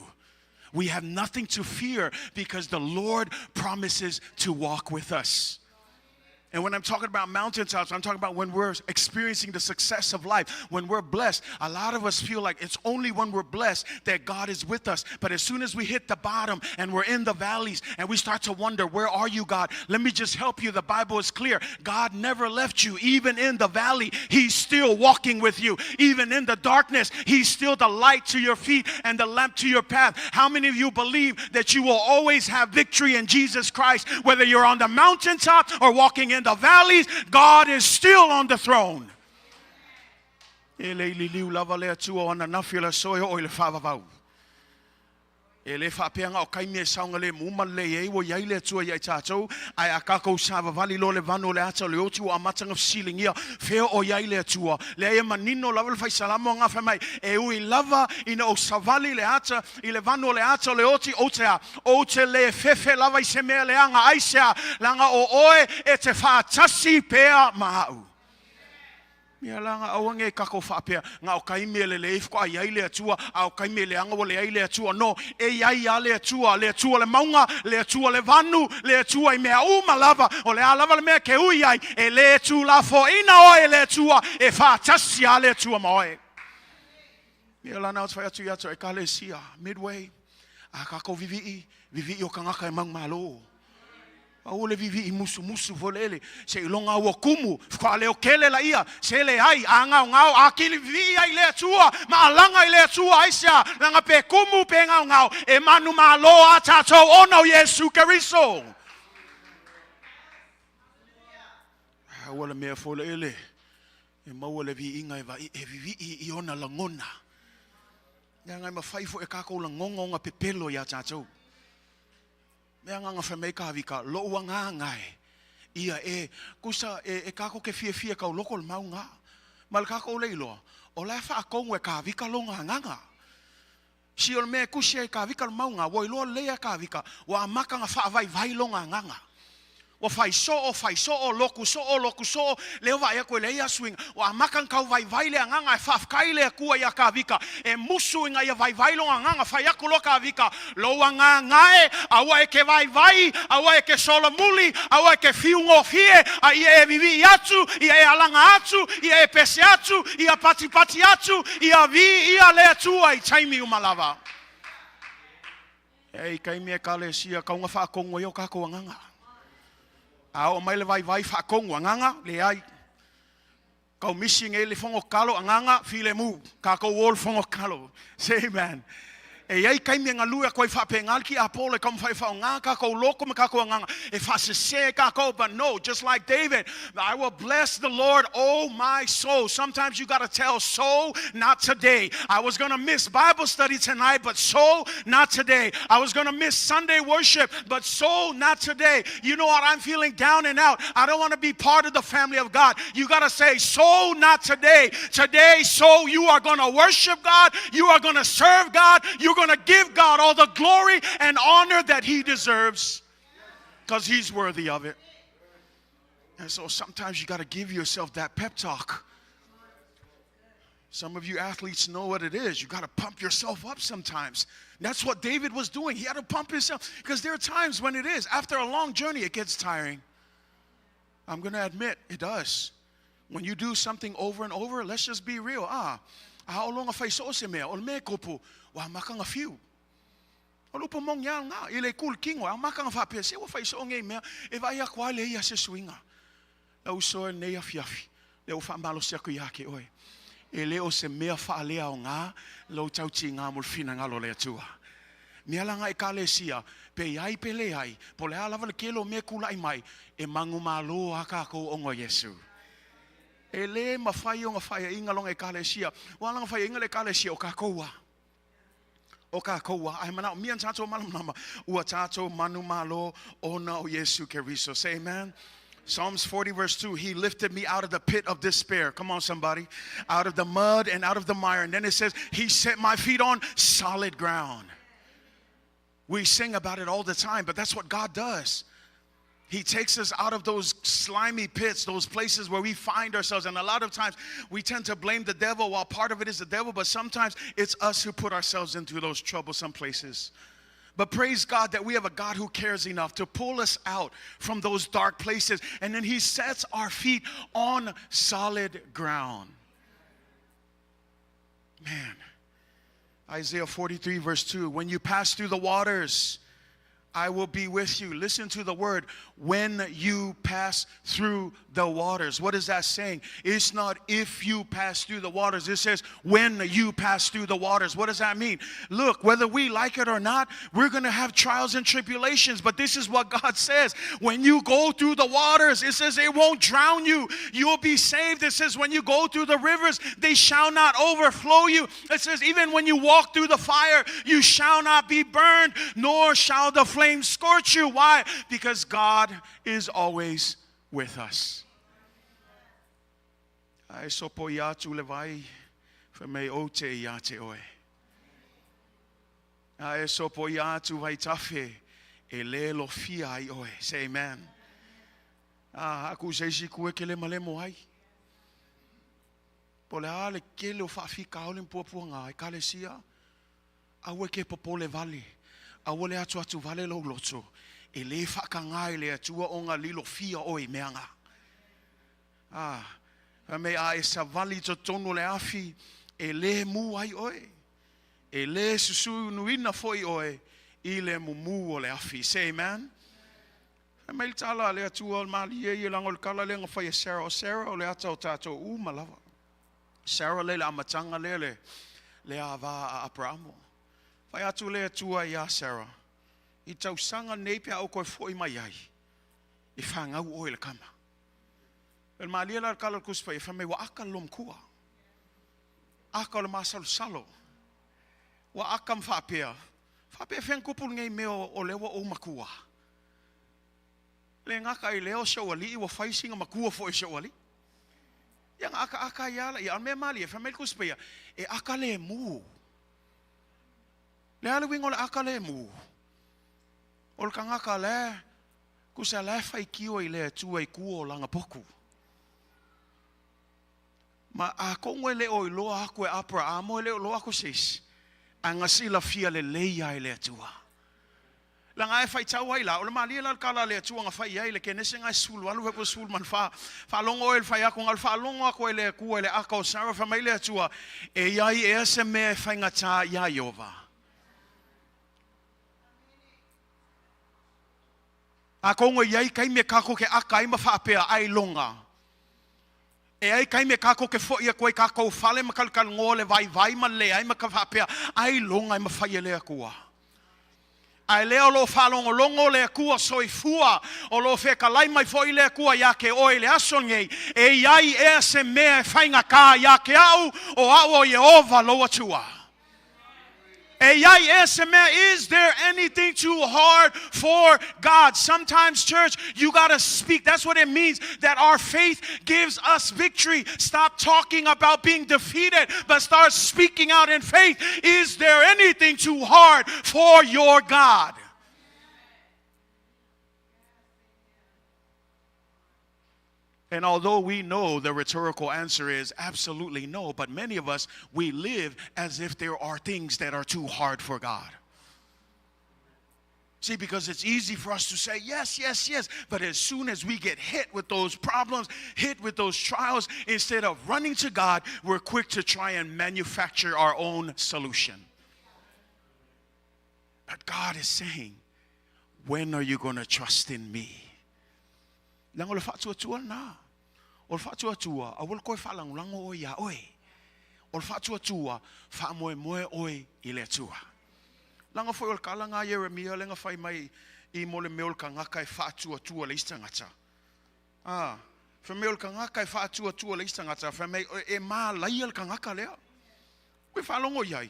We have nothing to fear because the Lord promises to walk with us. And when I'm talking about mountaintops, I'm talking about when we're experiencing the success of life, when we're blessed. A lot of us feel like it's only when we're blessed that God is with us. But as soon as we hit the bottom and we're in the valleys and we start to wonder, where are you, God? Let me just help you. The Bible is clear. God never left you. Even in the valley, He's still walking with you. Even in the darkness, He's still the light to your feet and the lamp to your path. How many of you believe that you will always have victory in Jesus Christ, whether you're on the mountaintop or walking in the valleys, God is still on the throne. E le liliu lava le Atua o ananafi o le aso e oo i le faavavau. E le faapea na o taimi e saogalemu ma lelei ai ua i ai le Atua ia i tatou, ae a tatou savavali loa le vanu o le ata o le oti ua amata ona fesiligia fea o i ai le Atua. Leai e manino lava le Faisalamo na fai mai, e ui lava ina ou savali le ata i le vanu o le ata o le oti, ou te a, Ou te le fefe lava i se mea leaga, aisea, leaga o oe e te faatasi pea ma au. Ia leaga aua nei kakou faapea, na o taimi e lelei faatoa i ai le Atua, a o taimi e leaga ua leai le Atua. No, e i ai a le Atua, le Atua le mauga, le Atua le vanu, le Atua i mea uma lava, o le a lava le mea e ke ui ai, e le tuulafoaina oe e le Atua, e faatasi a le Atua ma oe. Ia lana ou te fai atu ia te oe, Ekalesia, Midway, a kākou vivii, vivii o kangaka e maumalo. Aua le vivii musumusu foi le ele, seiloga ua kumu, faatoa leo kele laia, se leai, a gaogao, a kili vivii ai i le Atua, ma alaga i le Atua, aisea, leaga pe kumu pe gaogao, e manumalo a tatou ona o Iesu Keriso. Aua le mea foi le ele, E maua le viiga e vaai, e vivii i ona lagona. Leaga e mafai foi e kākou lagona ona pepelo iā tātou. Mea agaga fai mai Kāvika, lou agaga e, ia e, kusa e, e kākou ke fiafia kau loko o le mauga. Ma le kākou le iloa, o la e faatonu e Kāvika lona agaga. Si o le mea e kusi ai Kāvika le mauga, ua iloa lelei e Kāvika, ua amata ona faavaivai lona agaga. Ua fai soo, fai soo, loku soo, loku soo, lea ua vaai atu e leai asuiga. Ua amata ona tau vaivai le agaga e faafetai le Atua iā Kāvika, e musu ina ia vaivai lona agaga, fai atu loa Kāvika, Lou agaga e, aua e ke vaivai, aua e ke solomuli, aua e ke fiu gofie, a ia e vivii atu, ia e alaga atu, ia e pese atu, ia patipati atu, ia viia le Atua i taimi uma lava. E i taimi Ekalesia, kau na faatonu ai o tatou agaga. A oo mai le vaivai faatonu agaga, leai. Kau misi nei le fono tatalo agaga filemu, tatou o le fono tatalo. Say amen. E i ai taimi e galue atu ai faapena le tiapolo e taumafai e faaaoga tatou loto ma tatou agaga e faasese tatou, but no, just like David, I will bless the Lord, oh my soul. Sometimes you gotta tell soul, not today. I was gonna miss Bible study tonight, but soul, not today. I was gonna miss Sunday worship, but soul, not today. You know what? I'm feeling down and out. I don't want to be part of the family of God. You got to say, soul, not today. Today, soul, you are going to worship God. You are going to serve God. You're going to give God all the glory and honor that He deserves. Because he's worthy of it. And so sometimes you got to give yourself that pep talk. Some of you athletes know what it is. You got to pump yourself up sometimes. That's what David was doing. He had to pump himself because there are times when it is. After a long journey, it gets tiring. I'm going to admit, it does. When you do something over and over, let's just be real. Ah, a o longa fai so se mea, o le mea kopu, wa makanga fiu. O lupo mong ya nga, i le kul kingo, a makanga whapea, se ua fai so ngei mea, e vai a kwa le ia se suinga. Lau so e nei afiafi, le o whaamalo se aku ia ke oe. E le o se mea whaalea o ngā, lou tautiga mo le finagalo o le Atua. Mea laga Ekalesia, pe i ai pe leai, po o le a lava le kele o mea e kula'i mai, e manumalo a kākou ona o Iesu. E lē mafai ona faiaʻiga lona Ekalesia, ua ala ona faiaʻiga le Ekalesia o kākou a. O kākou a. Ae manaʻomia na tātou malamalama, ua tātou manumalo ona o Iesu Keriso. Say amen. Psalms 40, verse 2, He lifted me out of the pit of despair. Come on, somebody. Out of the mud and out of the mire. And then it says, He set my feet on solid ground. We sing about it all the time, but that's what God does. He takes us out of those slimy pits, those places where we find ourselves. And a lot of times we tend to blame the devil while part of it is the devil, but sometimes it's us who put ourselves into those troublesome places. But praise God that we have a God who cares enough to pull us out from those dark places. And then He sets our feet on solid ground. Man. Isaiah 43, verse 2 When you pass through the waters, I will be with you. Listen to the word when you pass through the waters. What is that saying? It's not if you pass through the waters. It says when you pass through the waters. What does that mean? Look, whether we like it or not, we're going to have trials and tribulations. But this is what God says. When you go through the waters, it says it won't drown you. You'll be saved. It says when you go through the rivers, they shall not overflow you. It says even when you walk through the fire, you shall not be burned, nor shall the flames scorch you. Why? Because God is always with us. Ae sopo ia atu le vai, fa mei o te ia te oe. Ae sopo ia atu vai tafe, e le lofia ai oe. Say amen. Ah, aku se isi kue ke le malemo ai. Po le a le kele o faafikauli ma puapuaga Ekalesia, aua e ke popole vale, aua le atuatu vale lou loto, e lē faatagā e le Atua ona lilofia oe i mea na. A, fai mai, a e savali i totonu o le afi, e lē mū ai oe, e lē susunuina foi oe i le mumū o le afi. Say amen. Fai mai le tala a le Atua o le malie ia leaga o le tala lea na fai e Sarah. O Sarah o le ata o tatou uma lava. Sarah lea i le amataga lea le, le ava a Aperamo. Fai atu le Atua iā Sarah, I tausaga nei pe a ou toe fo'i mai ai, e fanau oe i le tama. O le malie la o le tala o le Tusi Paia, fai mai ua aka le loomatua. Aka o le masalosalo. Ua aka ma faapea, faapea fea na tupu lenei mea o lea ua ou matua. Le gata i lea o si ou alii ua fai sina matua foi o si ou alii. Ia na akaaka ai lava laia. A o le mea malie, fai mai le Tusi Paia, e aka lemu. Le a le uiga o le aka lemu? O le tagata la e, tusa la e faitio i le Atua i tua o lana potu. Ma atonu e le o iloa atu e Aperamo, e le o iloa atu e se isi, ae na silafia lelei lava e le Atua. Leaga e faitau ai la, o le malie la le tala a le Atua na fai ai le Kenese na e 18 pe 14. Faalogo oe i le fai atu, na o le faalogo atu e le Atua i le aka o Sarah, fai mai le Atua, E i ai ea se mea e faigata iā Ieova? Atonu e i ai taimi e kākou ke aka ai ma faapea, Ailoga. E ai taimi e kākou ke foʻi aku ai kākou fale ma kalukalunoa le vaivai ma leai ma ka faapea, Ailoga e mafai e le Atua. Ae lea o lo o faalogologo le Atua soifua, o lo o fetalai mai foi le Atua iā te oe i le aso lenei, E i ai ea se mea e faigata iā te au, o au o Ieova lou Atua? E i ai ea se mea, is there anything too hard for God? Sometimes, church, you got to speak. That's what it means that our faith gives us victory. Stop talking about being defeated, but start speaking out in faith. Is there anything too hard for your God? And although we know the rhetorical answer is absolutely no, but many of us, we live as if there are things that are too hard for God. See, because it's easy for us to say, yes, yes, yes. But as soon as we get hit with those problems, hit with those trials, instead of running to God, we're quick to try and manufacture our own solution. But God is saying, when are you going to trust in me? Leaga o le faatuatua lena. O le faatuatua, aua le toe faalagolago oe iā oe. O le faatuatua, faamoemoe oe i le Atua. Leaga foi o le tala lena a Ieremia lea na fai mai i mo le mea o le tagata e faatuatua le isi tagata. A, fai mai o le tagata e faatuatua le isi tagata, fai mai e malaia le tagata lea. Ua e faalogo i ai?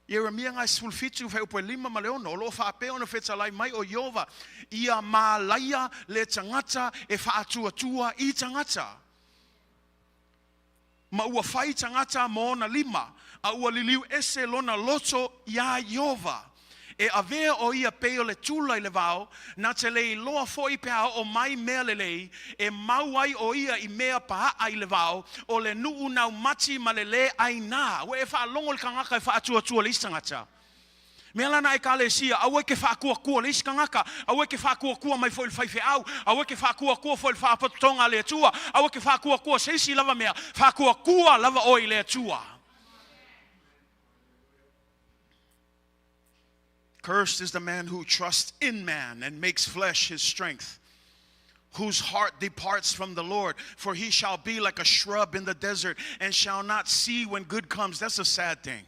Ieremia ga 17 fuaiupu e 5 ma le 6, o lo o faapea ona fetalai mai ʻo Ieova, Ia malaia le tagata e faatuatua i tagata. Ma ua fai tagata ma ona lima, a ua liliu ese lona loto iā Ieova. E avea ʻo ia pei o le tula i le wao, na te le iloa foi pe a oo mai mea lelei, e mau ai ʻo ia i mea paʻa i le wao, o le nuʻu naumati ma le lē ʻaina. Ua e faalogo i le kanaka e faatuatua le isi tagata. Mea la na ʻekalesia, aua e ke faatuatua le isi kanaka, aua e ke faatuatua mai foi i le faifeau, aua e ke faatuatua foi i le faapotopotoga a le Atua, aua e ke faatuatua se isi lava mea, faatuatua lava ʻoe i le Atua. Cursed is the man who trusts in man and makes flesh his strength, whose heart departs from the Lord, for he shall be like a shrub in the desert and shall not see when good comes. That's a sad thing.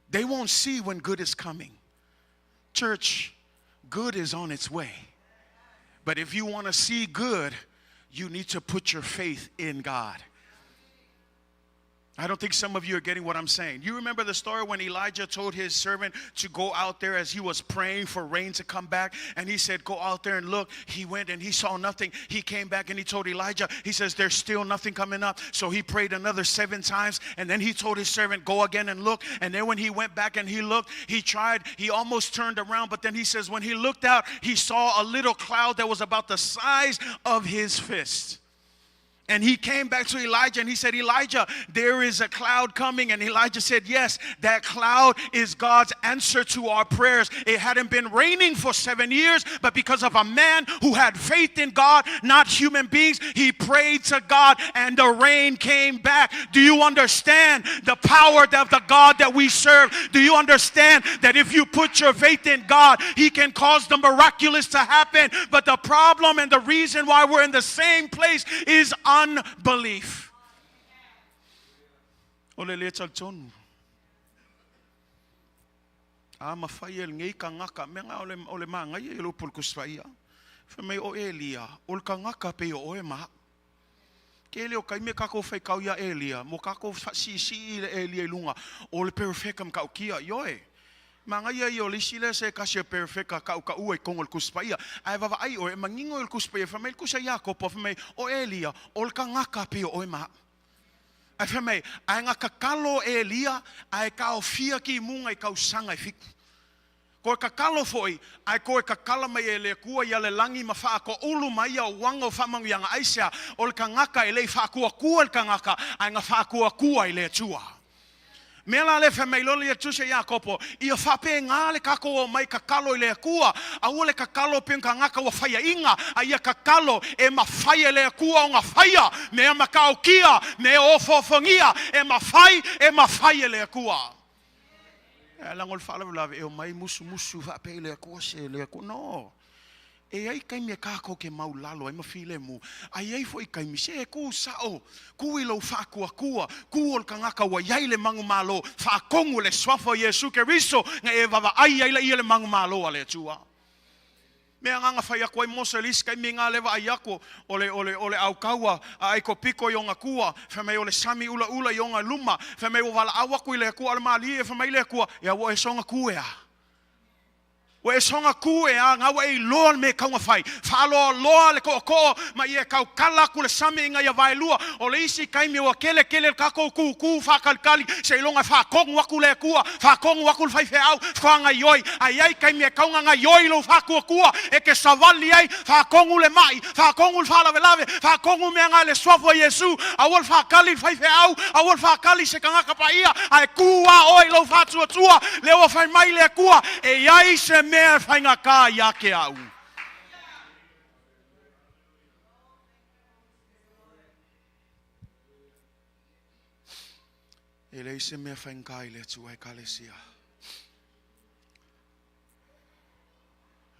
They won't see when good is coming. Church, good is on its way. But if you want to see good, you need to put your faith in God. I don't think some of you are getting what I'm saying. You remember the story when Elijah told his servant to go out there as he was praying for rain to come back? And he said, Go out there and look. He went and he saw nothing. He came back and he told Elijah, He says, There's still nothing coming up. So he prayed another seven times. And then he told his servant, Go again and look. And then when he went back and he looked, he tried, he almost turned around. But then he says, When he looked out, he saw a little cloud that was about the size of his fist. And he came back to Elijah and he said, Elijah, there is a cloud coming. And Elijah said, Yes, that cloud is God's answer to our prayers. It hadn't been raining for seven years, but because of a man who had faith in God, not human beings, he prayed to God and the rain came back. Do you understand the power of the God that we serve? Do you understand that if you put your faith in God, he can cause the miraculous to happen? But the problem and the reason why we're in the same place is unbelief. O le le talitonu. A mafai e lenei tagaka, mea na o le magaia i le upu o le Tusi Paia. Fai mai o Elia, o le tagaka pei o oe ma a'u. Tele o taimi e tatou faitau ia Elia, mo tatou faasiisii i le Elia i luga o le perofeta matautia. Ioe, Manaia ia o le isi lea se tasi o perofeta tautaua i totonu o le Tusi Paia. Ae vaavaai oe, e manino i le Tusi Paia, fai mai le Tusi a Iakopo, fai mai, O Elia, o le tagata pei o oe ma a'u. Ae fai mai, ae na tatalo Elia, ae taofia timuga i tausaga e fitu. Toe tatalo foi, ae toe tatala mai e le Atua ia le lagi ma faatoulu mai ia uaga o faamanuiaga. Aisea? O le tagata e le i faatuatua i le tagata, ae na faatuatua i le Atua. Mea la lea fai mai loa le Tusi a Iakopo, ia faapena le tatou omai tatalo i le Atua, aua le tatalo pei o tagata ua faiaina, a ia tatalo e mafai e le Atua ona faia mea matautia, mea ofoofogia, e mafai, e mafai e le Atua. Ae leaga o le faalavelave e omai musumusu faapea i le Atua se le Atua. No. E i ai taimi e kākou ke mau lalo ai ma filemu, a i ai foi taimi, se e kū sao, kū i lou faatuatua, kū o le tagata ua i ai le manumalo, faatonu le Suafa o Iesu Keriso, na e vaavaai ai laia le manumalo a le Atua. Mea na na fai aku ai Mose i le isi taimi na le vaai aku o le, o le, o le ʻaukaua a ʻAikopiko i ona tua, fai mai o le sami ʻulaʻula i ona luma, fai mai ua valaau aku i le Atua a o le mālie, fai mai le Atua, Ia ua e soona ku ea. Ua e soga ku e a, nga ua e iloa le mea e tau ona fai. Faaloaloa le tootoo ma ia e tautala atu le sami ina ia vaelua. O le isi taimi ua tele tele le tatou tutu faatalitali seiloga e faatonu atu le Atua, faatonu atu le faifeau faatoa gaioi. Ae i ai taimi e tatau ona gaioi lou faatuatua e te savali ai, faatonu le mai, faatonu le faalavelave, faatonu mea na i le Suafa o Iesu. Aua le faatali i le faifeau, aua le faatali i se tagata paia, ae tu lava oe i lou faatuatua, lea ua fai mai le Atua, e i ai se mea e faigata ia te au. E leai se mea faigata i le Atua Ekalesia.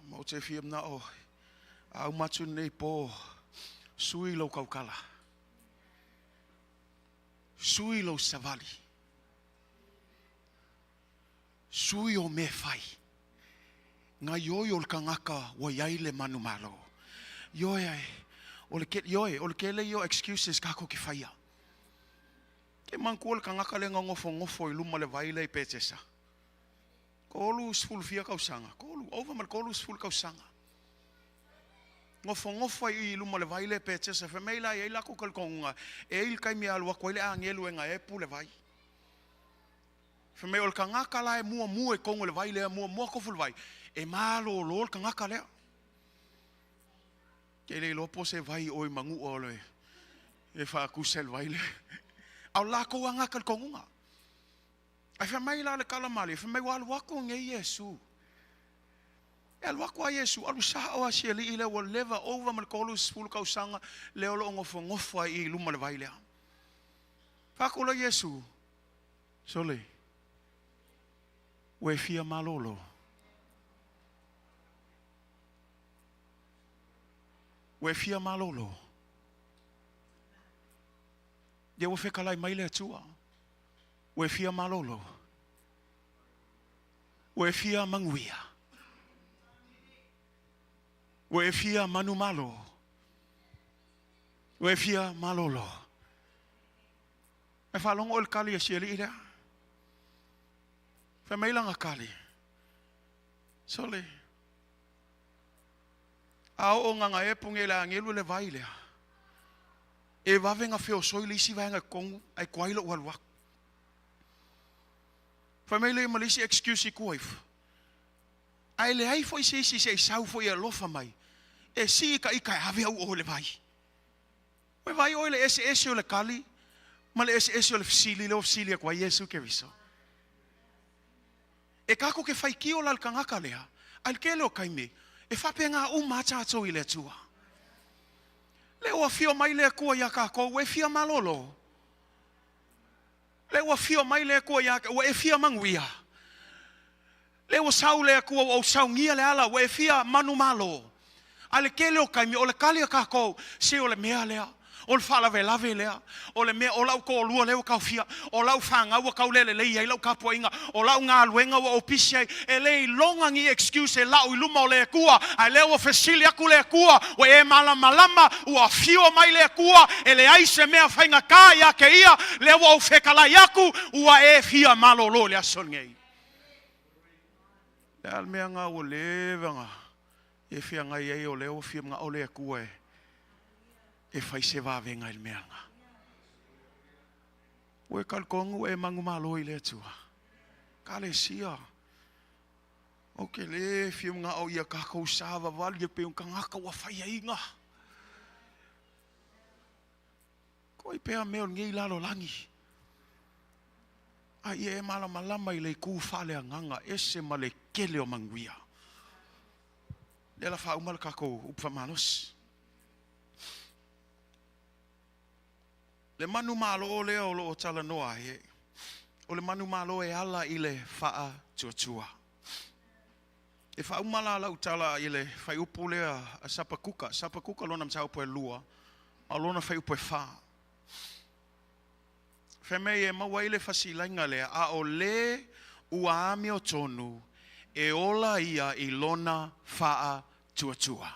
Ma ou te fia manao a uma atu lenei po, sui lou tautala, sui lou savali, sui o mea e fai. Gaioi o le tagata ua i ai le manumalo. Ioe, o le, ioe, o le tele ia o excuses tatou te faia. Ke manatua le tagata lea na nofonofo i luma o le vai lea i Petesa. 30 fia tausaga, tolu, ova ma le 30 tausaga. Nofonofo ai i luma o le vai lea Petesa, fai mai la e i ai latou talitonuga, e i ai le taimi e alu atu ai le agelu e gaepu le vai. Fai mai o le tagata la e muamua i totonu o le vai lea, muamua tofu i le vai, e malolo le tagata lea. Ke le iloa po o se vai o i Manua o le e faatusa i le vai lea. A o latou lava na talitonuga. Ae fai mai la le tala malie, fai mai ua alu atu nei Iesu. E alu atu a Iesu, alu sao lava si alii lea ua leva ova ma le 30 tausaga lea o lo o nofonofo ai i luma o le vai lea. Fai atu loa Iesu, Sole, ua e fia malolo? Ua e fia malolo? Ia ua fetalai mai le Atua. Ua e fia malolo? Ua e fia manuia? Ua e fia manumalo? Ua e fia malolo? E faalogo oe i le tali a si alii lea. Fai mai lana tali, Sole, a oo gagaepu nei i le agelu le vai lea, E vave ona feosoi le isi vaega i totonu ae tuai lou alu atu. Fai mai lea ma le isi excuse i tua ifo. Ae leai foi se isi se i sau foi e alofa mai e sii ta ita e ave au o i le vai. Ua vaai oe i le eseese o le tali ma le eseese o le fesili lea ua fesili atu ai Iesu Keriso. E tatou te faitio la i le tagata lea, ae i le tele o taimi, e faapena uma lava tatou i le Atua. Lea ua afio mai le Atua ia tatou, ua e fia malolo. Lea ua afio mai le Atua ia te, ua e fia manuia. Lea ua sau le Atua ua ou saunia le ala, ua e fia manumalo. A le tele o taimi, o le tali a tatou, se o le mea lea, o le faalavelave lea, o le mea, o lau toalua lea ua taofia, o lau fanau ua tau le lelei ai lau tapuaiga, o lau galuega ua ou pisi ai, e le iloga ni excuse e lau i luma o le Atua, ae lea ua fesili atu le Atua, ua e malamalama, ua afio mai le Atua, e leai se mea faigata ia te Ia, lea ua ou fetalai atu, ua e fia malolo i le aso lenei. O le a le mea lena ua leva ona e feagai ai o lea ua fia manao le Atua e e fai se vavega i le mea lena. Ua e talitonu ua e manumalo i le Atua. Ekalesia, ou te le fia manao ia tatou savavali e pei o tagata ua faiaina. Koi pea mea o lenei lalolagi. A ia e malamalama i le itu faaleagaga ese ma le tele o manuia. Lea la faauma le tatou upu faamalosi. Le manumalo lea o lo o talanoa ai, o le manumalo e ala i le faatuatua. E faauma la lau tala i le fuaiupu lea a Sapakuka. Sapakuka lona mataupu e 2, a o lona fuaiupu e 4. Fai mai e maua ai le fasilaiga lea, a o le ua amiotonu e ola ia i lona faatuatua.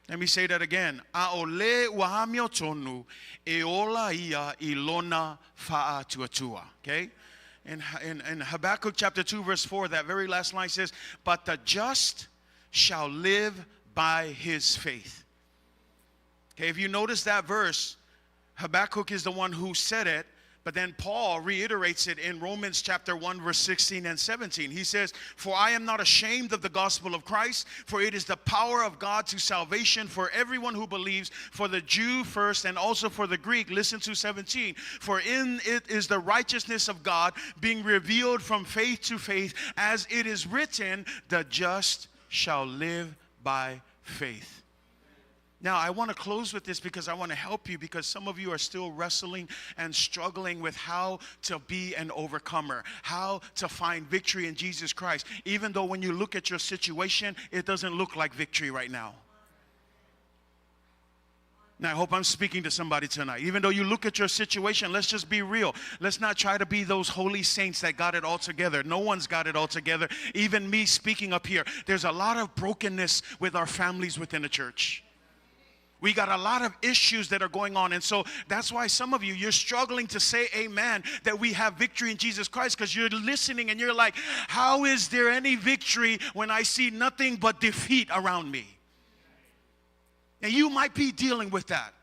Let me say that again. A o le ua amiotonu e ola ia i lona faatuatua. Okay? In, in, in Habakkuk chapter 2, verse 4, that very last line says, But the just shall live by his faith. Okay, if you notice that verse, Habakkuk is the one who said it, but then Paul reiterates it in Romans chapter 1, verse 16 and 17. He says, For I am not ashamed of the gospel of Christ, for it is the power of God to salvation for everyone who believes, for the Jew first and also for the Greek. Listen to 17. For in it is the righteousness of God being revealed from faith to faith, as it is written, The just shall live by faith. Now, I want to close with this because I want to help you because some of you are still wrestling and struggling with how to be an overcomer, how to find victory in Jesus Christ, even though when you look at your situation, it doesn't look like victory right now. Now, I hope I'm speaking to somebody tonight. Even though you look at your situation, let's just be real. Let's not try to be those holy saints that got it all together. No one's got it all together. Even me speaking up here, there's a lot of brokenness with our families within the church. We got a lot of issues that are going on. And so that's why some of you, you're struggling to say amen, that we have victory in Jesus Christ, because you're listening and you're like, how is there any victory when I see nothing but defeat around me? And you might be dealing with that.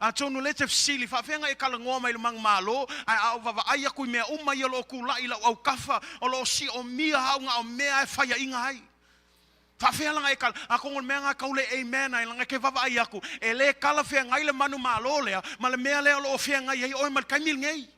Atonu le te fesili, faafeaga e kalagoa mai le manumalo, ae a ou vaavaai aku i mea uma ia o lo o kulaʻi i lau aukafa, o lo o siomia au na o mea e faiaʻiga ai. Faafea laga e kala, atonu o le mea lena tau le amen ai laga e ke vaavaai aku, e le talafeagai le manumalo lea ma le mea lea o lo o feagai ai oe ma le taimi lenei.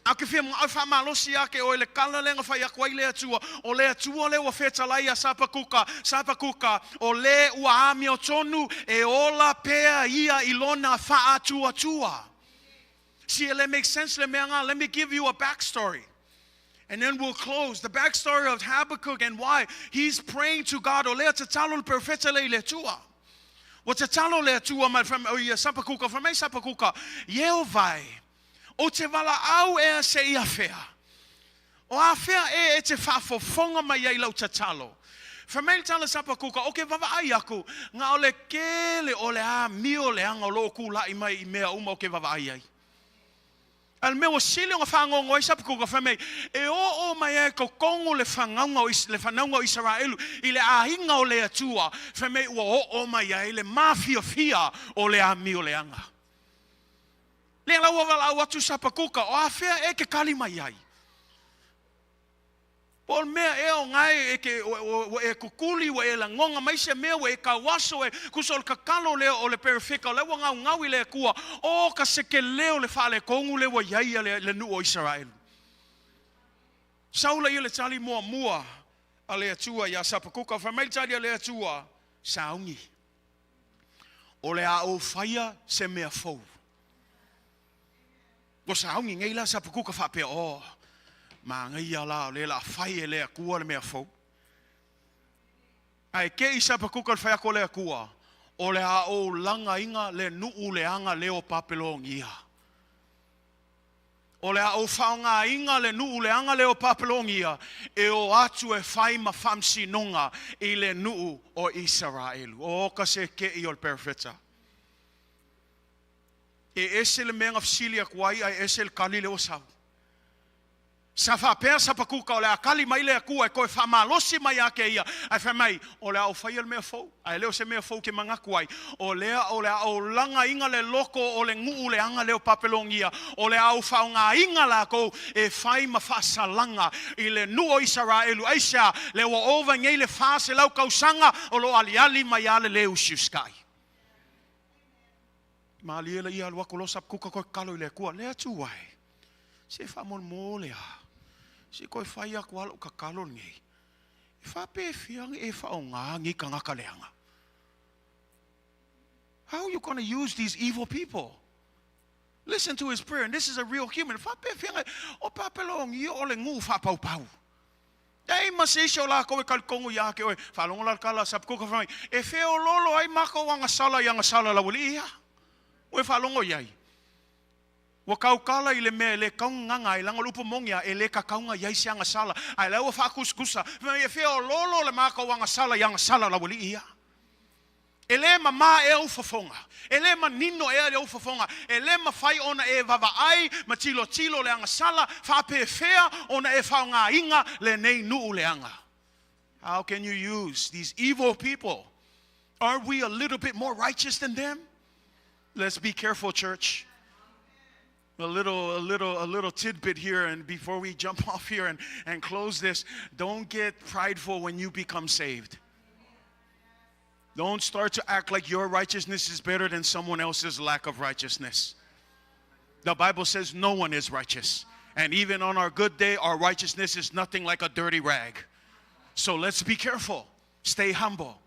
A ou te fia manao e faamalosi ia te oe le tala lea na fai atu ai le Atua, o le Atua lea ua fetalai ia Sapakuka, Sapakuka, o le ua amiotonu e ola pea ia i lona faatuatua. See, e le make sense le mea lena. Let me give you a backstory. And then we'll close. The backstory of Habakkuk and why he's praying to God. O lea tatalo le perofeta lea i le Atua. Ua tatalo le Atua mai le o ia Sapakuka, fai mai Sapakuka, Ieova e, ou te valaau ea se i afea? O afea ē e te faafofoga mai ai lau tatalo? Fai mai le tala Sapakuka, o ke vavaai aku, na o le kele o le amio leaga o loo kulaʻi mai i mea uma o ke vavaai ai. A le mea ua sili ona faanoano ai Sapakuka, fai mai, e oo mai ai totonu le fanauga o le fanauga o Isaraelu i le aiga o le Atua, fai mai ua oo mai ai le mafiafia o le amio leaga. Lea la ua valaau atu Sapakuka, o afea e ke kali mai ai? Po o le mea ea o gae e ke, ua e kukuli, ua e lagoga mai se mea, ua e tauaso e kusa o le tatalo lea o le perofeta o lea ua gaugau i le Atua, o ka se tele o le faaletonu lea ua i ai ia le nuu o Isaraelu. Sau laia le tali muamua a le Atua iā Sapakuka, fai mai le tali a le Atua, Sauni, o le a ou faia se mea fou. Ua sauni nei la Sapakuka faapea, Oh, manaia la o lea o le a fai e le Atua le mea fou. Ae te i Sapakuka le fai atu a le Atua, O le a ou lagaina le nuu leaga lea o Papelonia. O le a ou faaaogaina le nuu leaga lea o Papelonia e o atu e fai ma faamasinoga i le nuu o Isaraelu. O ka se keʻi o le perofeta. E ese le mea na fesili atu ai ae ese le tali lea ua sau. Sa faapea Sapakuka o le a tali mai le Atua e toe faamalosi mai ia te ia, ae fai mai, O le a ou faia le mea fou, ae le o se mea fou ke manatu ai, o lea o le a ou lagaina le loko o le nuu leaga lea o Papelonia, o le a ou faaaogaina lakou e fai ma faasalaga i le nuu o Isaraelu. Aisea? Lea ua ova nei le 400 tausaga o lo o aliali mai lava le le usiusitai. Malie laia alu atu loa Sapakuka toe tatalo i le Atua, Le Atua e, se faamolemole a, se i toe fai atu lava lou tatalo lenei, e faapefea ona e faaaoga nei tagata leaga? How are you gonna use these evil people? Listen to his prayer, and this is a real human. Faapefea ona e, o Papelonia o le nuu faapaupau. Leai ma se isi o lakou e talitonu ia te oe. Faalogo la le tala a Sapakuka fai mai, E feoloolo ai makou agasala i agasala laualii ia. Ua e faalogo i ai? Ua tautala i le mea e le taugagaga ai, leaga o le upu moni lava, e le tatauga i ai se agasala. Ae la ua faatusatusa, fai mai, E feoloolo le matou agasala i agasala laualii ia. E lē mamā ea ou fofoga, e lē manino ea le ou fofoga, e lē mafai ona e vavaai ma tilotilo le agasala, faapefea ona e faaaogaina lenei nuu leaga? How can you use these evil people? Are we a little bit more righteous than them? Let's be careful, church. A little, a little, a little tidbit here, and before we jump off here and, and close this, don't get prideful when you become saved. Don't start to act like your righteousness is better than someone else's lack of righteousness. The Bible says no one is righteous. And even on our good day, our righteousness is nothing like a dirty rag. So let's be careful. Stay humble.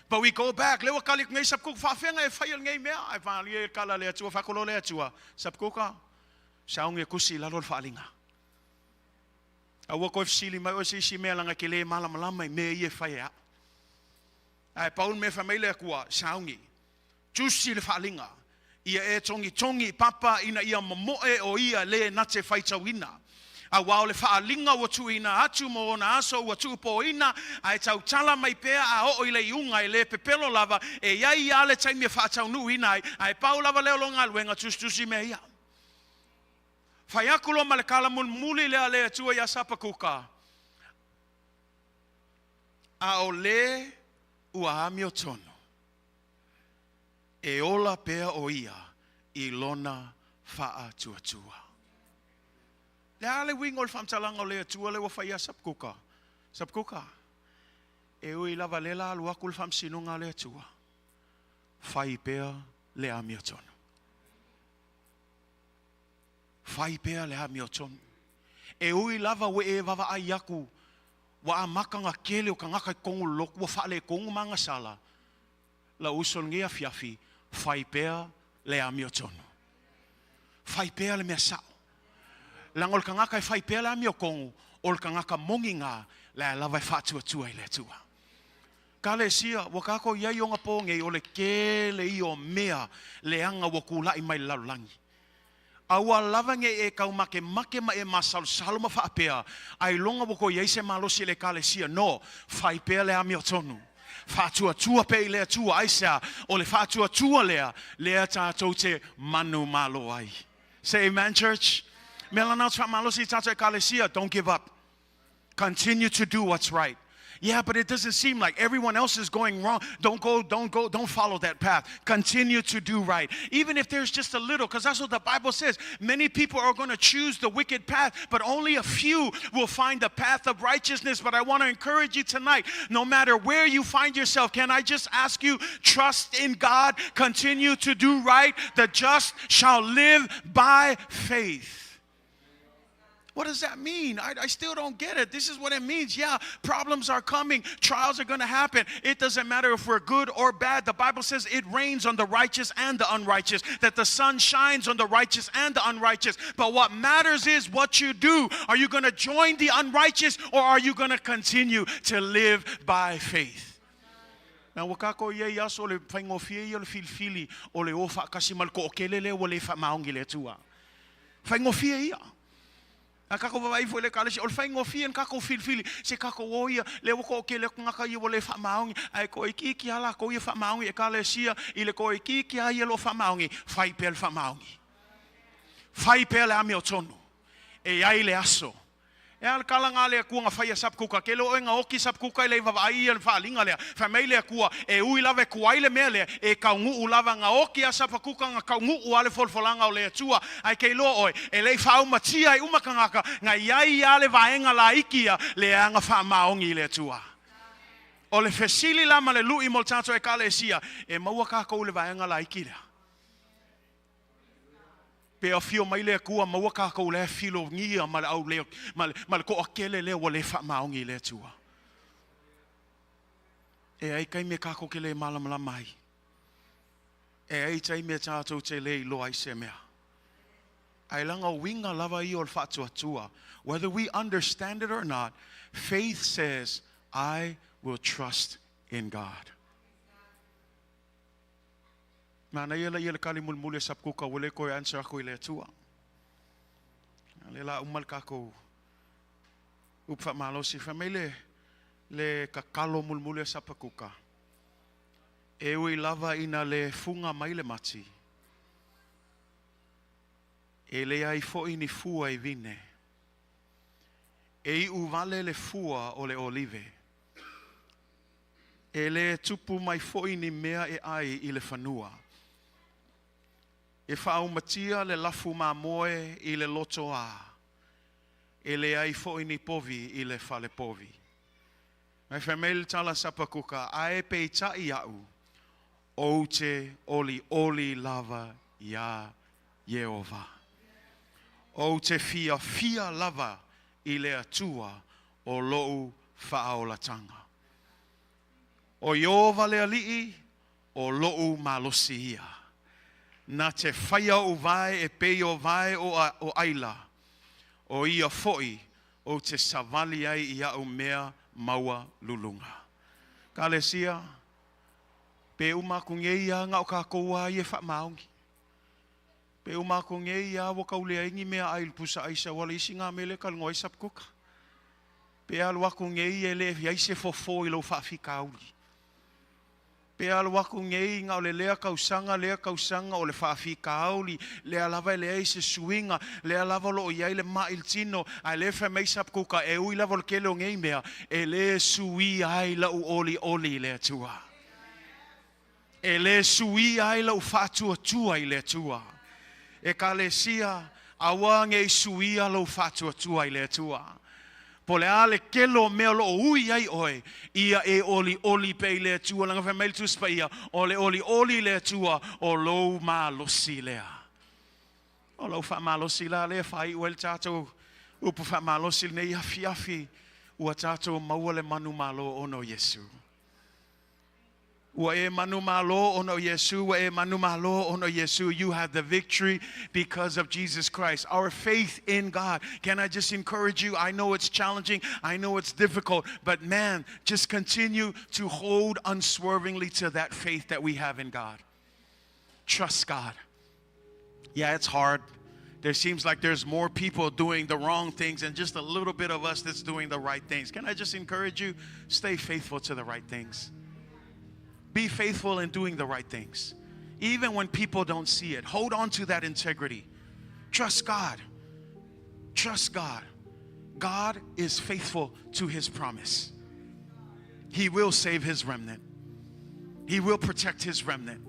But we go back. Lewa kali ngai sapkuk whaafenga e whai ngai mea. Ai whaali e kala le atua, whakolo le atua. Sapkuka, saunge kusi lalo le whaalinga. Aua koe fesili mai oe se isi mea leaga e te le malamalama i mea ia e fai e au. Ae pau le mea fai mai le Atua, sauni, tusi le faaaliga, ia e togitogi i papa ina ia momoe o ia le na te faitauina. Aua o le faaaliga ua tuuina atu mo ona aso ua tuupōina, ae tautala mai pea a oo i le iuga e le pepelo lava, e i ai lava le taimi e faataunuuina ai, ae pau lava lea o lou galuega tusitusi mea ia. Fai aku loa ma le kala mulimuli lea a le Atua iā Sapakuka, A o le ua amiotonu, e ola pea ʻo ia i lona faatuatua. Le a le uiga o le faamatalaga o le Atua lea ua fai iā Sapakuka? Sapakuka, e ui lava lea la alu aku le faamasinoga a le Atua, fai pea le amiotonu. Fai pea le amiotonu. E ui lava ua e vaavaai aku ua amata ona tele o tagata i totonu o le lotu ua faaletonu ma agasala, lau uso i lenei afiafi, fai pea le amiotonu. Fai pea le mea sao. Leaga o le tagata e fai pea le amiotonu, o le tagata moni na, la e lava e faatuatua i le Atua. Kalesia, ua tatou i ai i onapō nei, o le tele ia o mea leaga ua tulai mai i le lalolagi. Aua lava ne i e taumakemake ma e masalosalo ma faapea, Ailoga ua toe i ai se malosi i le Ekalesia. No, fai pea le amiotonu. Faatuatua pea i le Atua. Aisea? O le faatuatua lea, lea tatou te manumalo ai. Say amen, church. Mea lana o te faamalosi i tatou Ekalesia, don't give up. Continue to do what's right. Yeah, but it doesn't seem like everyone else is going wrong. Don't go, don't go, don't follow that path. Continue to do right. Even if there's just a little, because that's what the Bible says. Many people are going to choose the wicked path, but only a few will find the path of righteousness. But I want to encourage you tonight, no matter where you find yourself, can I just ask you, trust in God, continue to do right. The just shall live by faith. What does that mean? I, I still don't get it. This is what it means. Yeah, problems are coming, trials are going to happen. It doesn't matter if we're good or bad. The Bible says it rains on the righteous and the unrighteous, that the sun shines on the righteous and the unrighteous. But what matters is what you do. Are you going to join the unrighteous or are you going to continue to live by faith? Na ua kākou i ai aso o le faigofie ia o le filifili o le o faatasi ma le toʻatele lea ua le faamaoni i le Atua. Faigofie ia. A kākou vaavaai foi i le Ekalesia, o le faigofie na kākou filifili, se kākou o ia, lea ua toʻatele atu tagata ia ua le faamaoni, ae toaitiiti lava latou ia faamaoni i Ekalesia, i le toaitiiti lava ia o lo o faamaoni, fai pea le faamaoni. Fai pea le amiotonu. E i ai le aso E a le kala nga le Atua nga fai a Sapukuka? Ke lo oe nga oki Sapukuka i lei vavaai ia le faaaliga lea. Fai mai le Atua, e ui lava e kuai le mea lea, e kaunuu lava nga oki a Sapakuka nga kaunuu a le folafolaga o le Atua. Ae ke iloa oe, e lei faaumatia ai uma kangaka, nga iai a le vaega laiki ia leaga faamaoni i le Atua. O le fesili la ma le lui mo le tatou Ekalesia, e maua kakou i le vaega laiki lea? Pe afio mai le Atua maua kākou la e filogia ma le au le, ma le, ma le toʻatele lea ua le faamaoni i le Atua. E ai taimi e kākou ke le malamalama ai. E ai taimi e tātou te le iloa ai se mea. Ae leaga o uiga lava ia o le faatuatua. Whether we understand it or not, faith says, I will trust in God. Manaia la ia le kali mulimuli a Sapukuka ua le toe answer aku i le Atua. A lea la uma le tatou upu faamalosi. Fai mai le, le tatalo mulimuli a Sapakuka. E ui lava ina le fuga mai le mati, e leai foi ni fua i vine. E iu vale le fua o le olive. E le tupu mai foi ni mea e ai i le fanua. E faaumatia le lafu mamoe i le lotoā. E leai foi ni povi i le fale povi. Ae fai mai le tala a Sapakuka, ae peitai au, ou te olioli lava iā Ieova. Ou te fiafia lava i le Atua o lou faaolataga. O Ieova le Alii, o lou malosi ia. Na te faia ou vae e pei o vae o aila, o ia foi ou te savali ai i au mea maualuluga. Ekalesia, pe uma aku nei lava na o tatou lava ia e faamaoni. Pe uma aku nei lava ua tau leai ni meaai i le pusa aisa aua o le isi lena mea lea e talanoa ai Sapakuka. Pe alu atu nei e le i ai se fofo i lou faafitauli. Pe alu atu nei na o le lea tausaga lea tausaga o le faafitauli, lea lava e leai se suiga, lea lava o lo o i ai le mai i le tino, ae lea e fai mai Sapakuka, e ui lava o le tele o nei mea, e le suia ai lau olioli i le Atua. E le suia ai lau faatuatua i le Atua. Ekalesia, aua ne i suia lou faatuatua i le Atua. Po o le a le tele o mea o lo o ui ai oe, ia e olioli pea i le Atua, leaga fai mai le Tusi Paia, o le olioli i le Atua, o lou malosi lea. O lou faamalosi la lea e faaiu ai le tatou upu faamalosi i lenei afiafi, ua tatou maua le manumalo ona o Iesu. Ua e manumalo ona o Iesu, ua e manumalo ona o Iesu. You have the victory because of Jesus Christ. Our faith in God. Can I just encourage you? I know it's challenging. I know it's difficult. But man, just continue to hold unswervingly to that faith that we have in God. Trust God. Yeah, it's hard. There seems like there's more people doing the wrong things and just a little bit of us that's doing the right things. Can I just encourage you? Stay faithful to the right things. Be faithful in doing the right things. Even when people don't see it, hold on to that integrity. Trust God. Trust God. God is faithful to his promise. He will save his remnant. He will protect his remnant.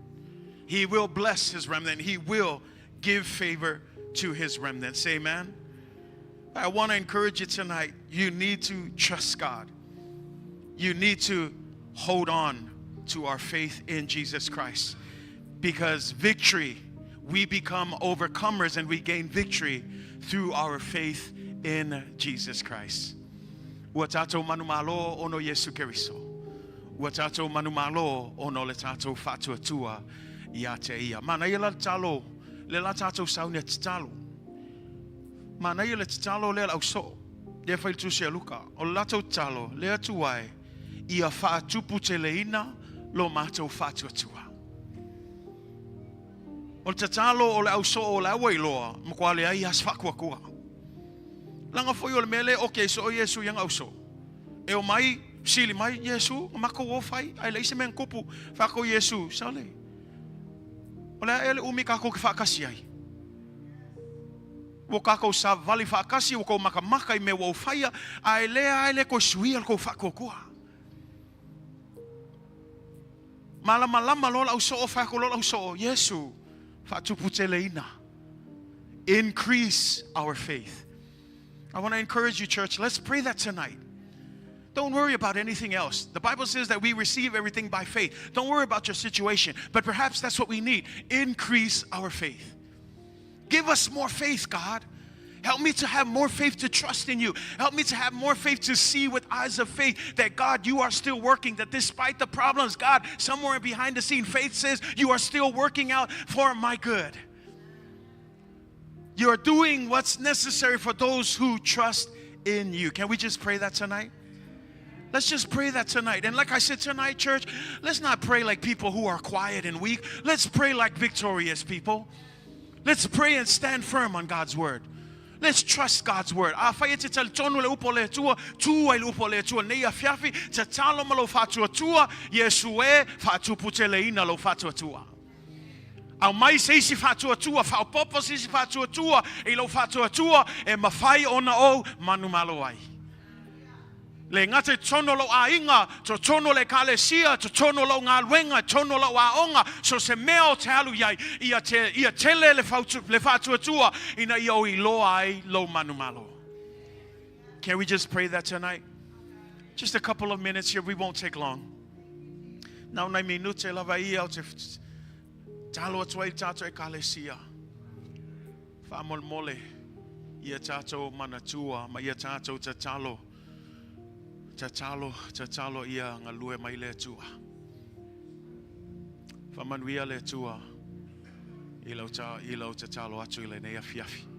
He will bless his remnant. He will give favor to his remnant. Say amen. I want to encourage you tonight. You need to trust God. You need to hold on to our faith in Jesus Christ, because victory, we become overcomers and we gain victory through our faith in Jesus Christ. Ua tatou manumalo ona o Iesu Keriso. Ua tatou manumalo ona o le tatou faatuatua ia te ia. Manaia la le tatalo, lea la tatou sauni e tatalo. Manaia le tatalo lea a le ausoo, lea e fai i le Tusi a Luka. O le latou tatalo, le Atua e, ia faatuputeleina lo matou faatuatua. O le tatalo o le ausoo o la ua iloa, matua leai lava se faatuatua. Leaga foi o le mea lea e oke ai soo Iesu i ana ausoo. E omai, fesili mai, Iesu, na matou o fai, ae leai se mea na tupu. Fai atu Iesu, Sole, o le a ea le umi tatou te faatasi ai? Ua tatou savali faatasi, ua tou matamata i mea ua ou faia, ae lea lava e le toe suia le tou faatuatua. Malamalama loa le ausoo, fai atu loa le ausoo, Iesu, faatuputeleina. Increase our faith. I want to encourage you, church, let's pray that tonight. Don't worry about anything else. The Bible says that we receive everything by faith. Don't worry about your situation, but perhaps that's what we need. Increase our faith. Give us more faith, God. Help me to have more faith to trust in you. Help me to have more faith to see with eyes of faith that, God, you are still working, that despite the problems, God, somewhere behind the scene, faith says you are still working out for my good. You are doing what's necessary for those who trust in you. Can we just pray that tonight? Let's just pray that tonight. And like I said tonight, church, let's not pray like people who are quiet and weak. Let's pray like victorious people. Let's pray and stand firm on God's word. Let's trust God's word. Afai e te talitonu i le upu a le Atua, tu ai i le upu a le Atua nei afiafi, tatalo ma lou faatuatua, Iesu e, faatuputeleina lou faatuatua. Aumai se isi faatuatua, faaopoopo se isi faatuatua i lou faatuatua e mafai ona ou manumalo ai. Le gata i totonu o lou aiga, totonu o le ekalesia, totonu o lau galuega, totonu o lau aoga, so se mea o te alu i ai, ia, te, ia tele le, fautu, le faatuatua ina ia o iloa ai lou manumalo. Can we just pray that tonight? Just a couple of minutes here, we won't take long. Na o nai minute lava ia o te talo atu ai tātou ekalesia. Faamolemole ia tatou manatua ma ia tatou tatalo, tatalo, tatalo ia galue mai le Atua. Faamanuia le Atua i lau, ta, i lau tatalo atu i lenei afiafi.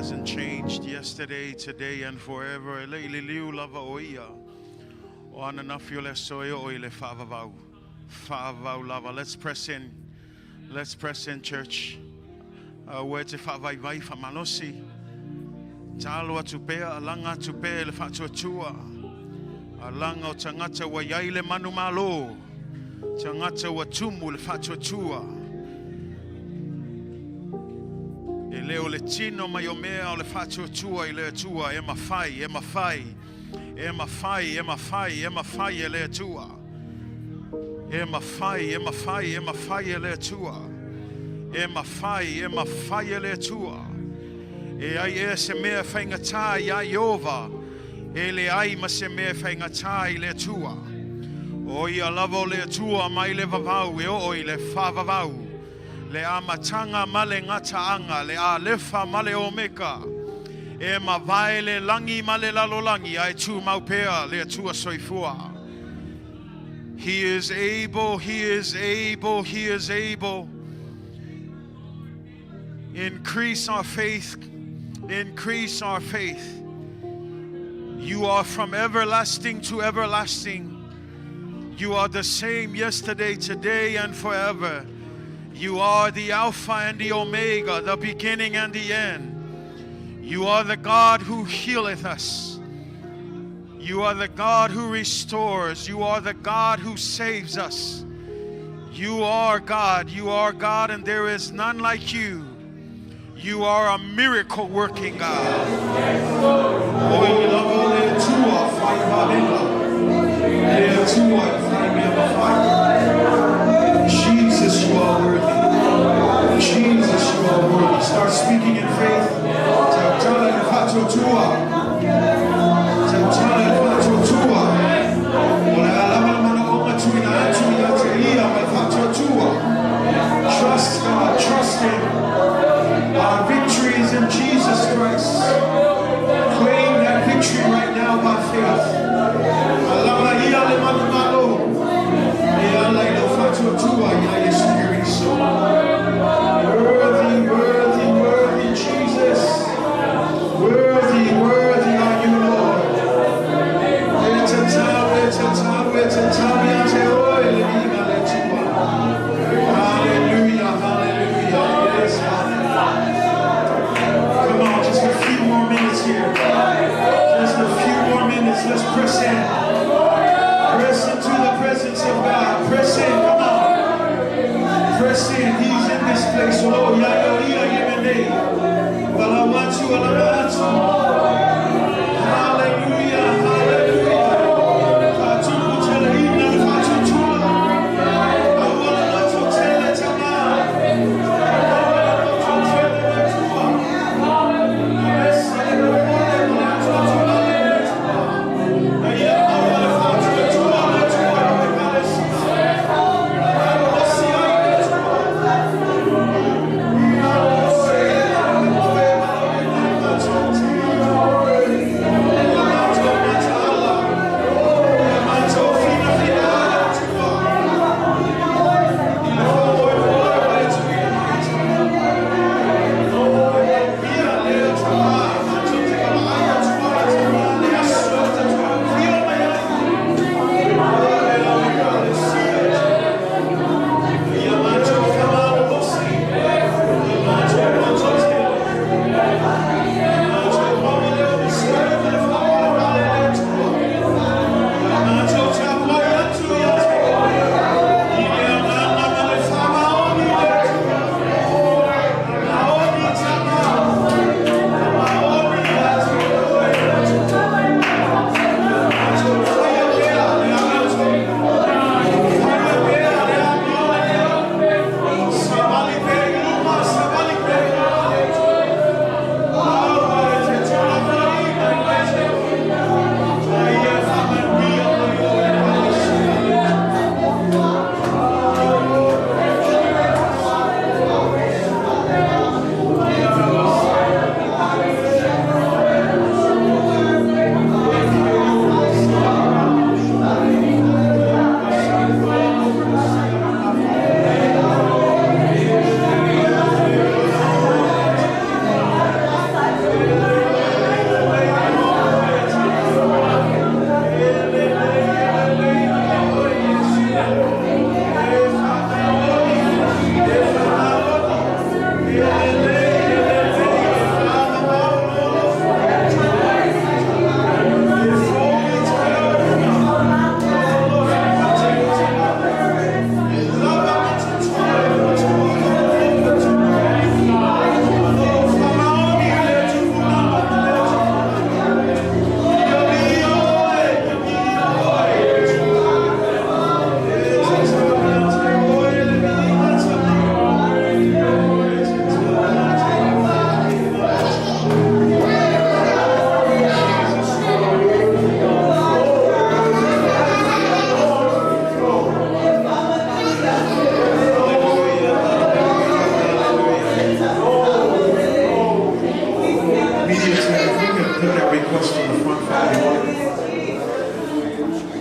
hasn't changed yesterday, today, and forever. E le i liliu lava o ia. O ananafi o le aso e oo i le faavavau. Faavavau lava. Let's press in. Let's press in, church. Aua e te faavaivai faamalosi. Talo atu pea, alaga atu pea i le faatuatua. Alaga o tagata ua i ai le manumalo. Tagata ua tumu i le faatuatua. E le o le tino mai o mea o le faatuatua i le Atua e mafai, e mafai, e mafai, e mafai, e mafai e le Atua. E mafai, e mafai, e mafai e le Atua. E mafai, e mafai e le Atua. E ai ea se mea e faigata iā Ieova, e leai ma se mea e faigata i le Atua. O ia lava o le Atua mai le vavau e oo i le faavavau, le amataga ma le gataaga, le Alefa ma le Omeka. E mavae le lagi ma le lalolagi, ae tumau pea le Atua soifua. He is able, he is able, he is able. Increase our faith. Increase our faith. You are from everlasting to everlasting. You are the same yesterday, today, and forever. You are the Alpha and the Omega, the beginning and the end. You are the God who healeth us. You are the God who restores. You are the God who saves us. You are God. You are God, and there is none like you. You are a miracle working God. O ia lava o le Atua fai vaega. Le Atua e fai mea mafai. Jesus, you are worthy. Jesus, you are worthy. Start speaking in faith. Tautala i le faatuatua. Tautala i le faatuatua. O le a lava le manaoga tuuina atu ia te ia ma le faatuatua. Trust God, trust Him. Our victory is in Jesus Christ. Claim that victory right now by faith. Alaga ia le manumalo. E ala i lau faatuatua ia Iesu Keriso. Worthy, worthy, worthy, Jesus. Worthy, worthy are you, Lord. E tatau, e tatau, e tatau ia te oe le viiga le Atua. Hallelujah, hallelujah. Yes, Father. Come on, just a few more minutes here. Just a few more minutes. Let's press in. Press into the presence of God. Press in. Come on. Press in. He's in this place. Oh, ya yo ia yemene. Balawatu alawatu. Hallelujah. Hallelujah. Fatuku tele ina fatutula. Awala loto tele tama. Awala loto tele letua. Esa le ole le letua. Ia awala fatutua letua le kalesina. Alosi ai letua. Ia ose le ole.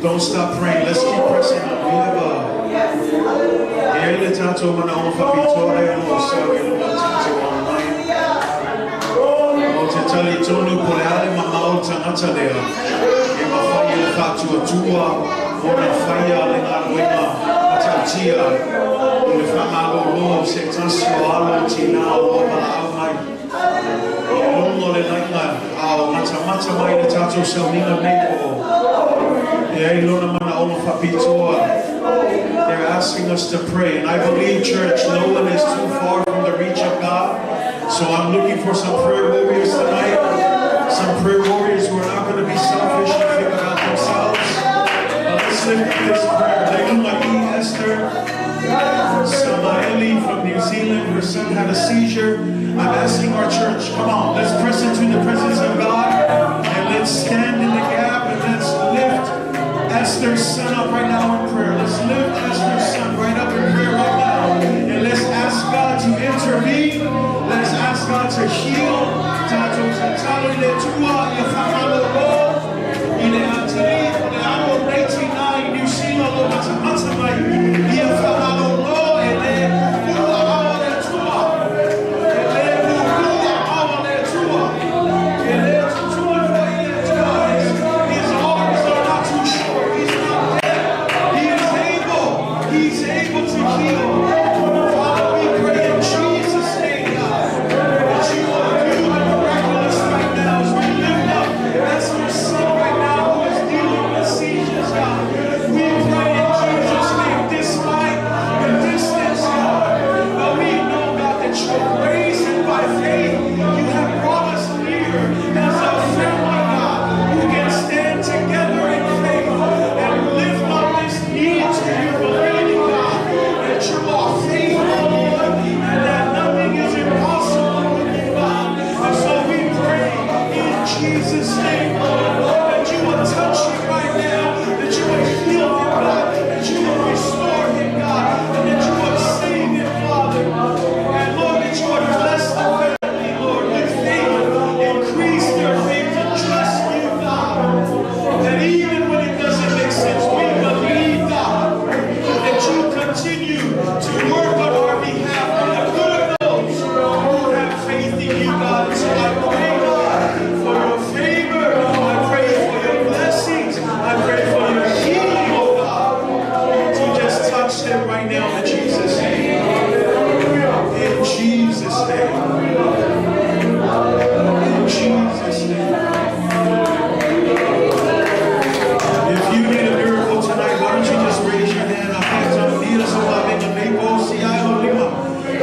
Don't stop praying. Let's keep pressing on. We have a E ai le tatou manaoga faapitoa lea o lo o sau i luga o le tatou online. Ou te talitonu po o le a le mamao o le tagata lea e mafai e le faatuatua ona faia le galuega matautia o le faamalolo o se tasi o alo o tinā o lo o valaau mai i luga o le laina a o matamata mai le tatou sauniga nei po o e ai lona manaoga faapitoa. They're asking us to pray. And I believe, church, no one is too far from the reach of God. So I'm looking for some prayer warriors tonight. Some prayer warriors who are not going to be selfish and think about themselves. But let's lift up this prayer. Leiluma E. Esther Samaeli from New Zealand, her son had a seizure. I'm asking our church, come on, let's press into the presence of God and let's stand in the gap and let's lift Esther's son up right now in prayer. Let's lift Esther's son right up in prayer right now. And let's ask God to intervene. Let's ask God to heal. Tatou tatalo i le Atua ia faamalolo i le Atili o le alo 99 New Zealand o matamata mai ia faamalolo e lē puupuu aao o le Atua. E lē puupuu aao o le Atua. E lē tutuli foi le Atua. His arms are not too short. He's not dead. He is able. He's able to heal. Father, we pray in Jesus' name, God, that you will do the miraculous right now as we lift up Esther's son right now who is dealing with seizures, God. We pray in Jesus' name, despite the distance, God. But we know, God, that your grace and by faith you have brought us near as a family, God, who can stand together in faith and lift up this need to you, believing, God, that you are faithful, Lord, and that nothing is impossible with you, God. And so we pray in Jesus' name, Lord, that you will touch him right now, that you will heal him, God, that you will restore him, God, and that you will save him, Father. And Lord, that you would bless the family, Lord, with faith, increase their faith to trust you, God. That even when it doesn't make sense, we believe, God, that you continue to work on our behalf for the good of those who have faith in you, God. And so I pray, God, for your favor. I pray for your blessings. I pray for your healing, oh God. To just touch them right now in Jesus' name. In Jesus' name. In Jesus' name. If you need a miracle tonight, why don't you just raise your hand?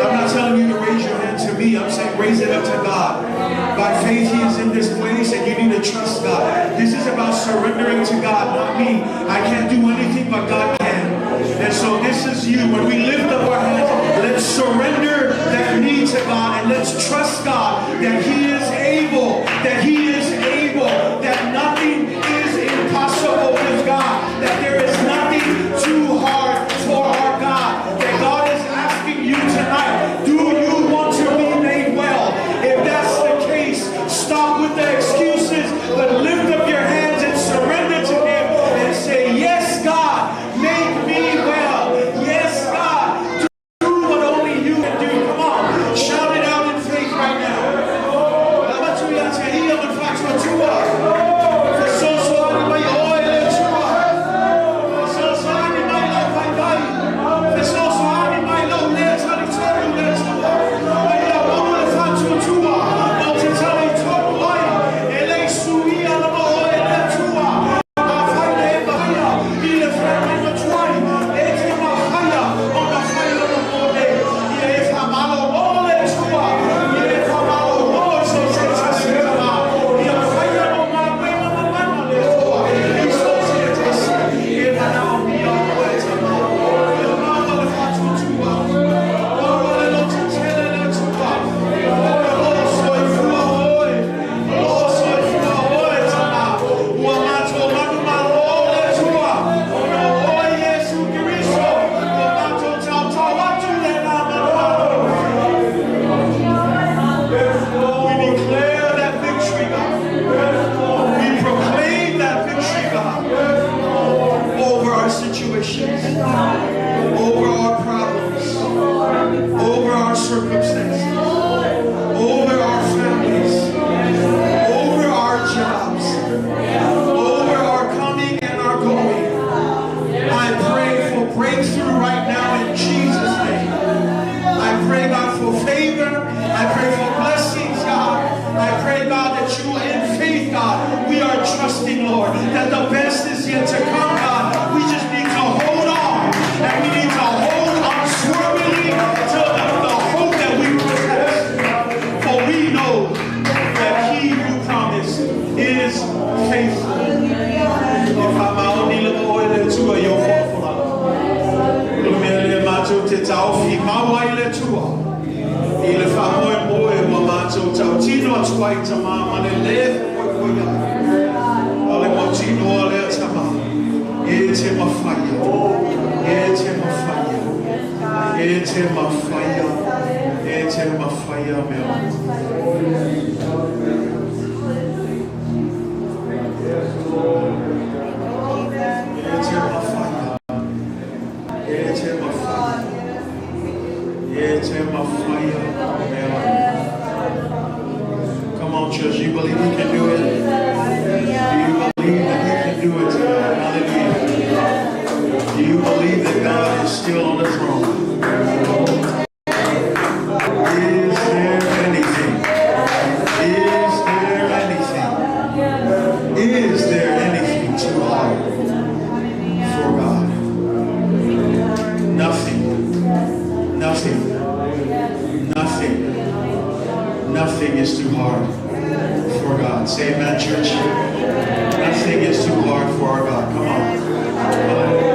I'm not telling you to raise your hand to me. I'm saying raise it up to God. By faith, He is in this place, and you need to trust God. This is about surrendering to God, not me. I can't do anything, but God can. And so this is you. When we lift up our hands, let's surrender that need to God and let's trust God that He is able, that He is able, that nothing is impossible with God, that there is nothing too hard for our God, that God is asking you tonight, do you want to be made well? If that's the case, stop with the excuses, but lift up your hands and surrender to Him and say, yes, God, make me well. Yes, God, do what only you can do. Come on, shout it out in faith right now. our circumstances, over our families, over our jobs, over our coming and our going. I pray for breakthrough right now in Jesus' name. I pray, God, for favor. I pray for blessings, God. I pray, God, that you will, in faith, God, we are trusting, Lord, that the best is yet to come, God. We just need to hold on, and we need to hold unswervingly to the hope that we possess. For we know that he who promised is faithful. E faamaoni lava oe le Atua i ou folafolaga. O le mea lea matou te taofi mau ai le Atua. I le faamoemoe ua matou tautino atu ai tamā ma le lē faafoefoe ai. A le mautinoa lea tamā. E te mafaia. E te mafaia. E te mafaia. E te mafaia mea uma. E te mafaia. E te mafaia. E te mafaia mea uma. Come on, church. You believe he can do it? Do you believe that he can do it tonight? Hallelujah. Do you believe that God is still on the throne? Is there anything? Is there anything? Is there anything too hard for God? Nothing. Nothing. Nothing. Nothing is too hard for God. Say amen, church. Nothing is too hard for our God. Come on. Hallelujah.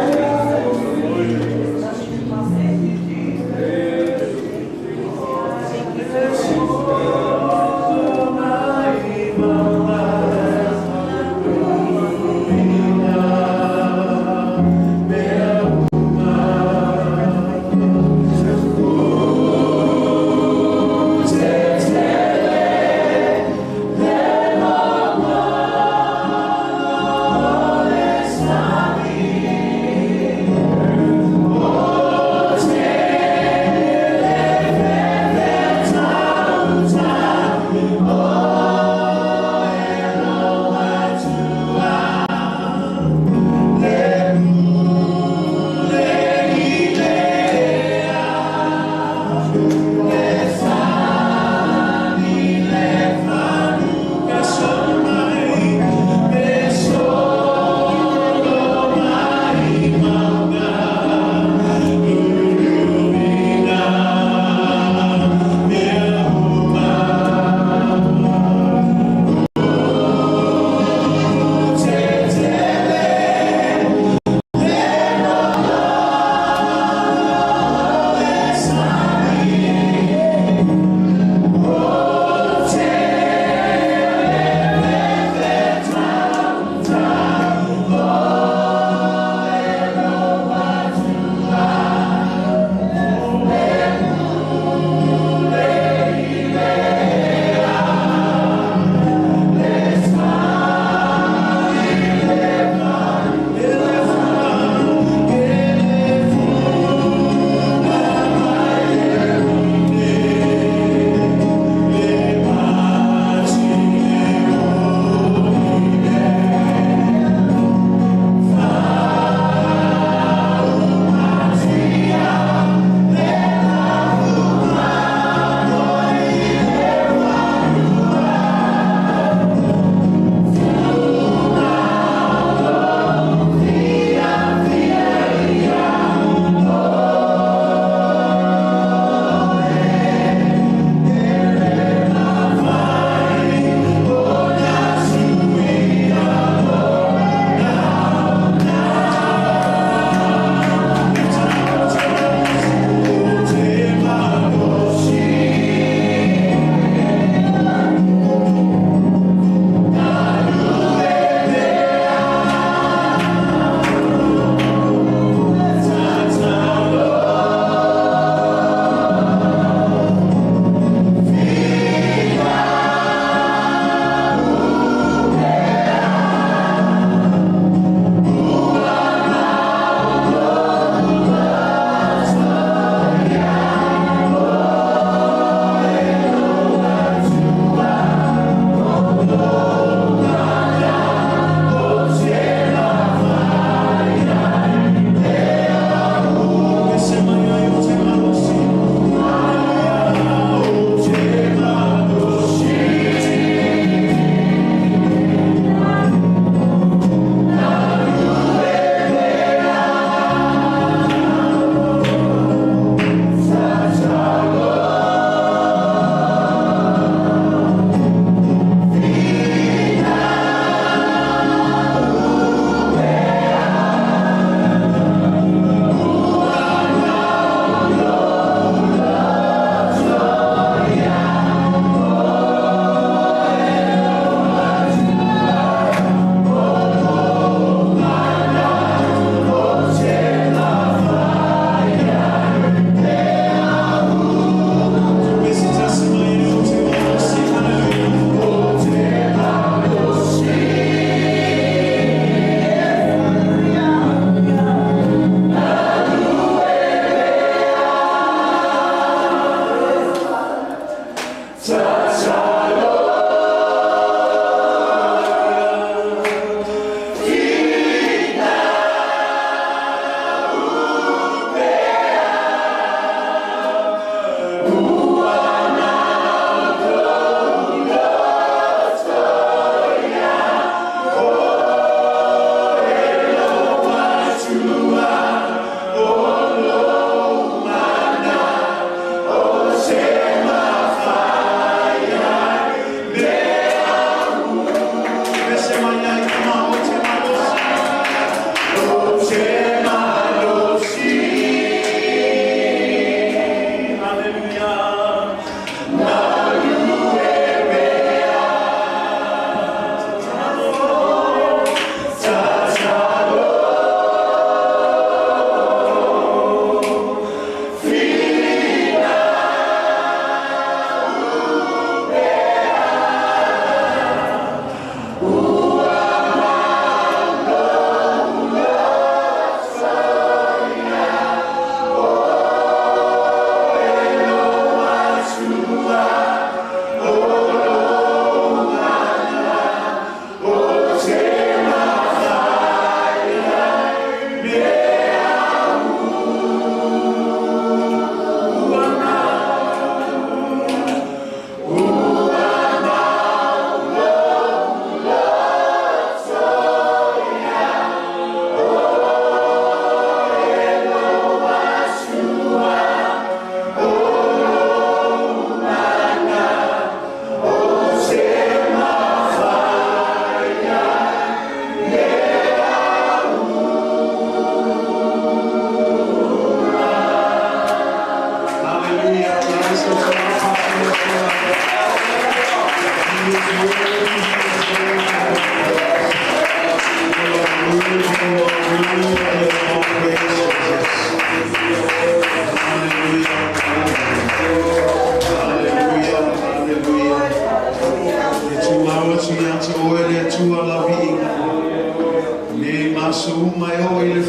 Amene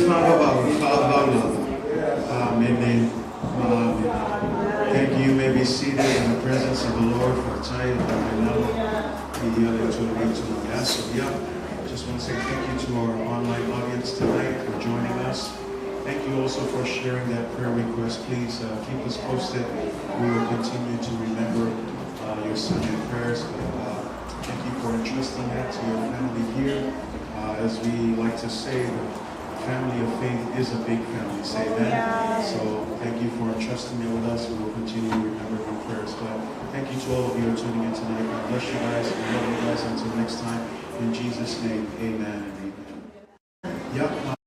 ma amene. Thank you. You may be seated in the presence of the Lord for Yeah. Just want to say thank you to our online audience tonight for joining us. Thank you also for sharing that prayer request. Please keep us posted. We will continue to remember your son in prayers. But thank you for entrusting that to your family here. As we like to say, the family of faith is a big family. Say that. So thank you for entrusting it with us. We will continue to remember your prayers. But thank you to all of you who are tuning in tonight. God bless you guys. We love you guys. Until next time. In Jesus' name, amen and amen. Yep.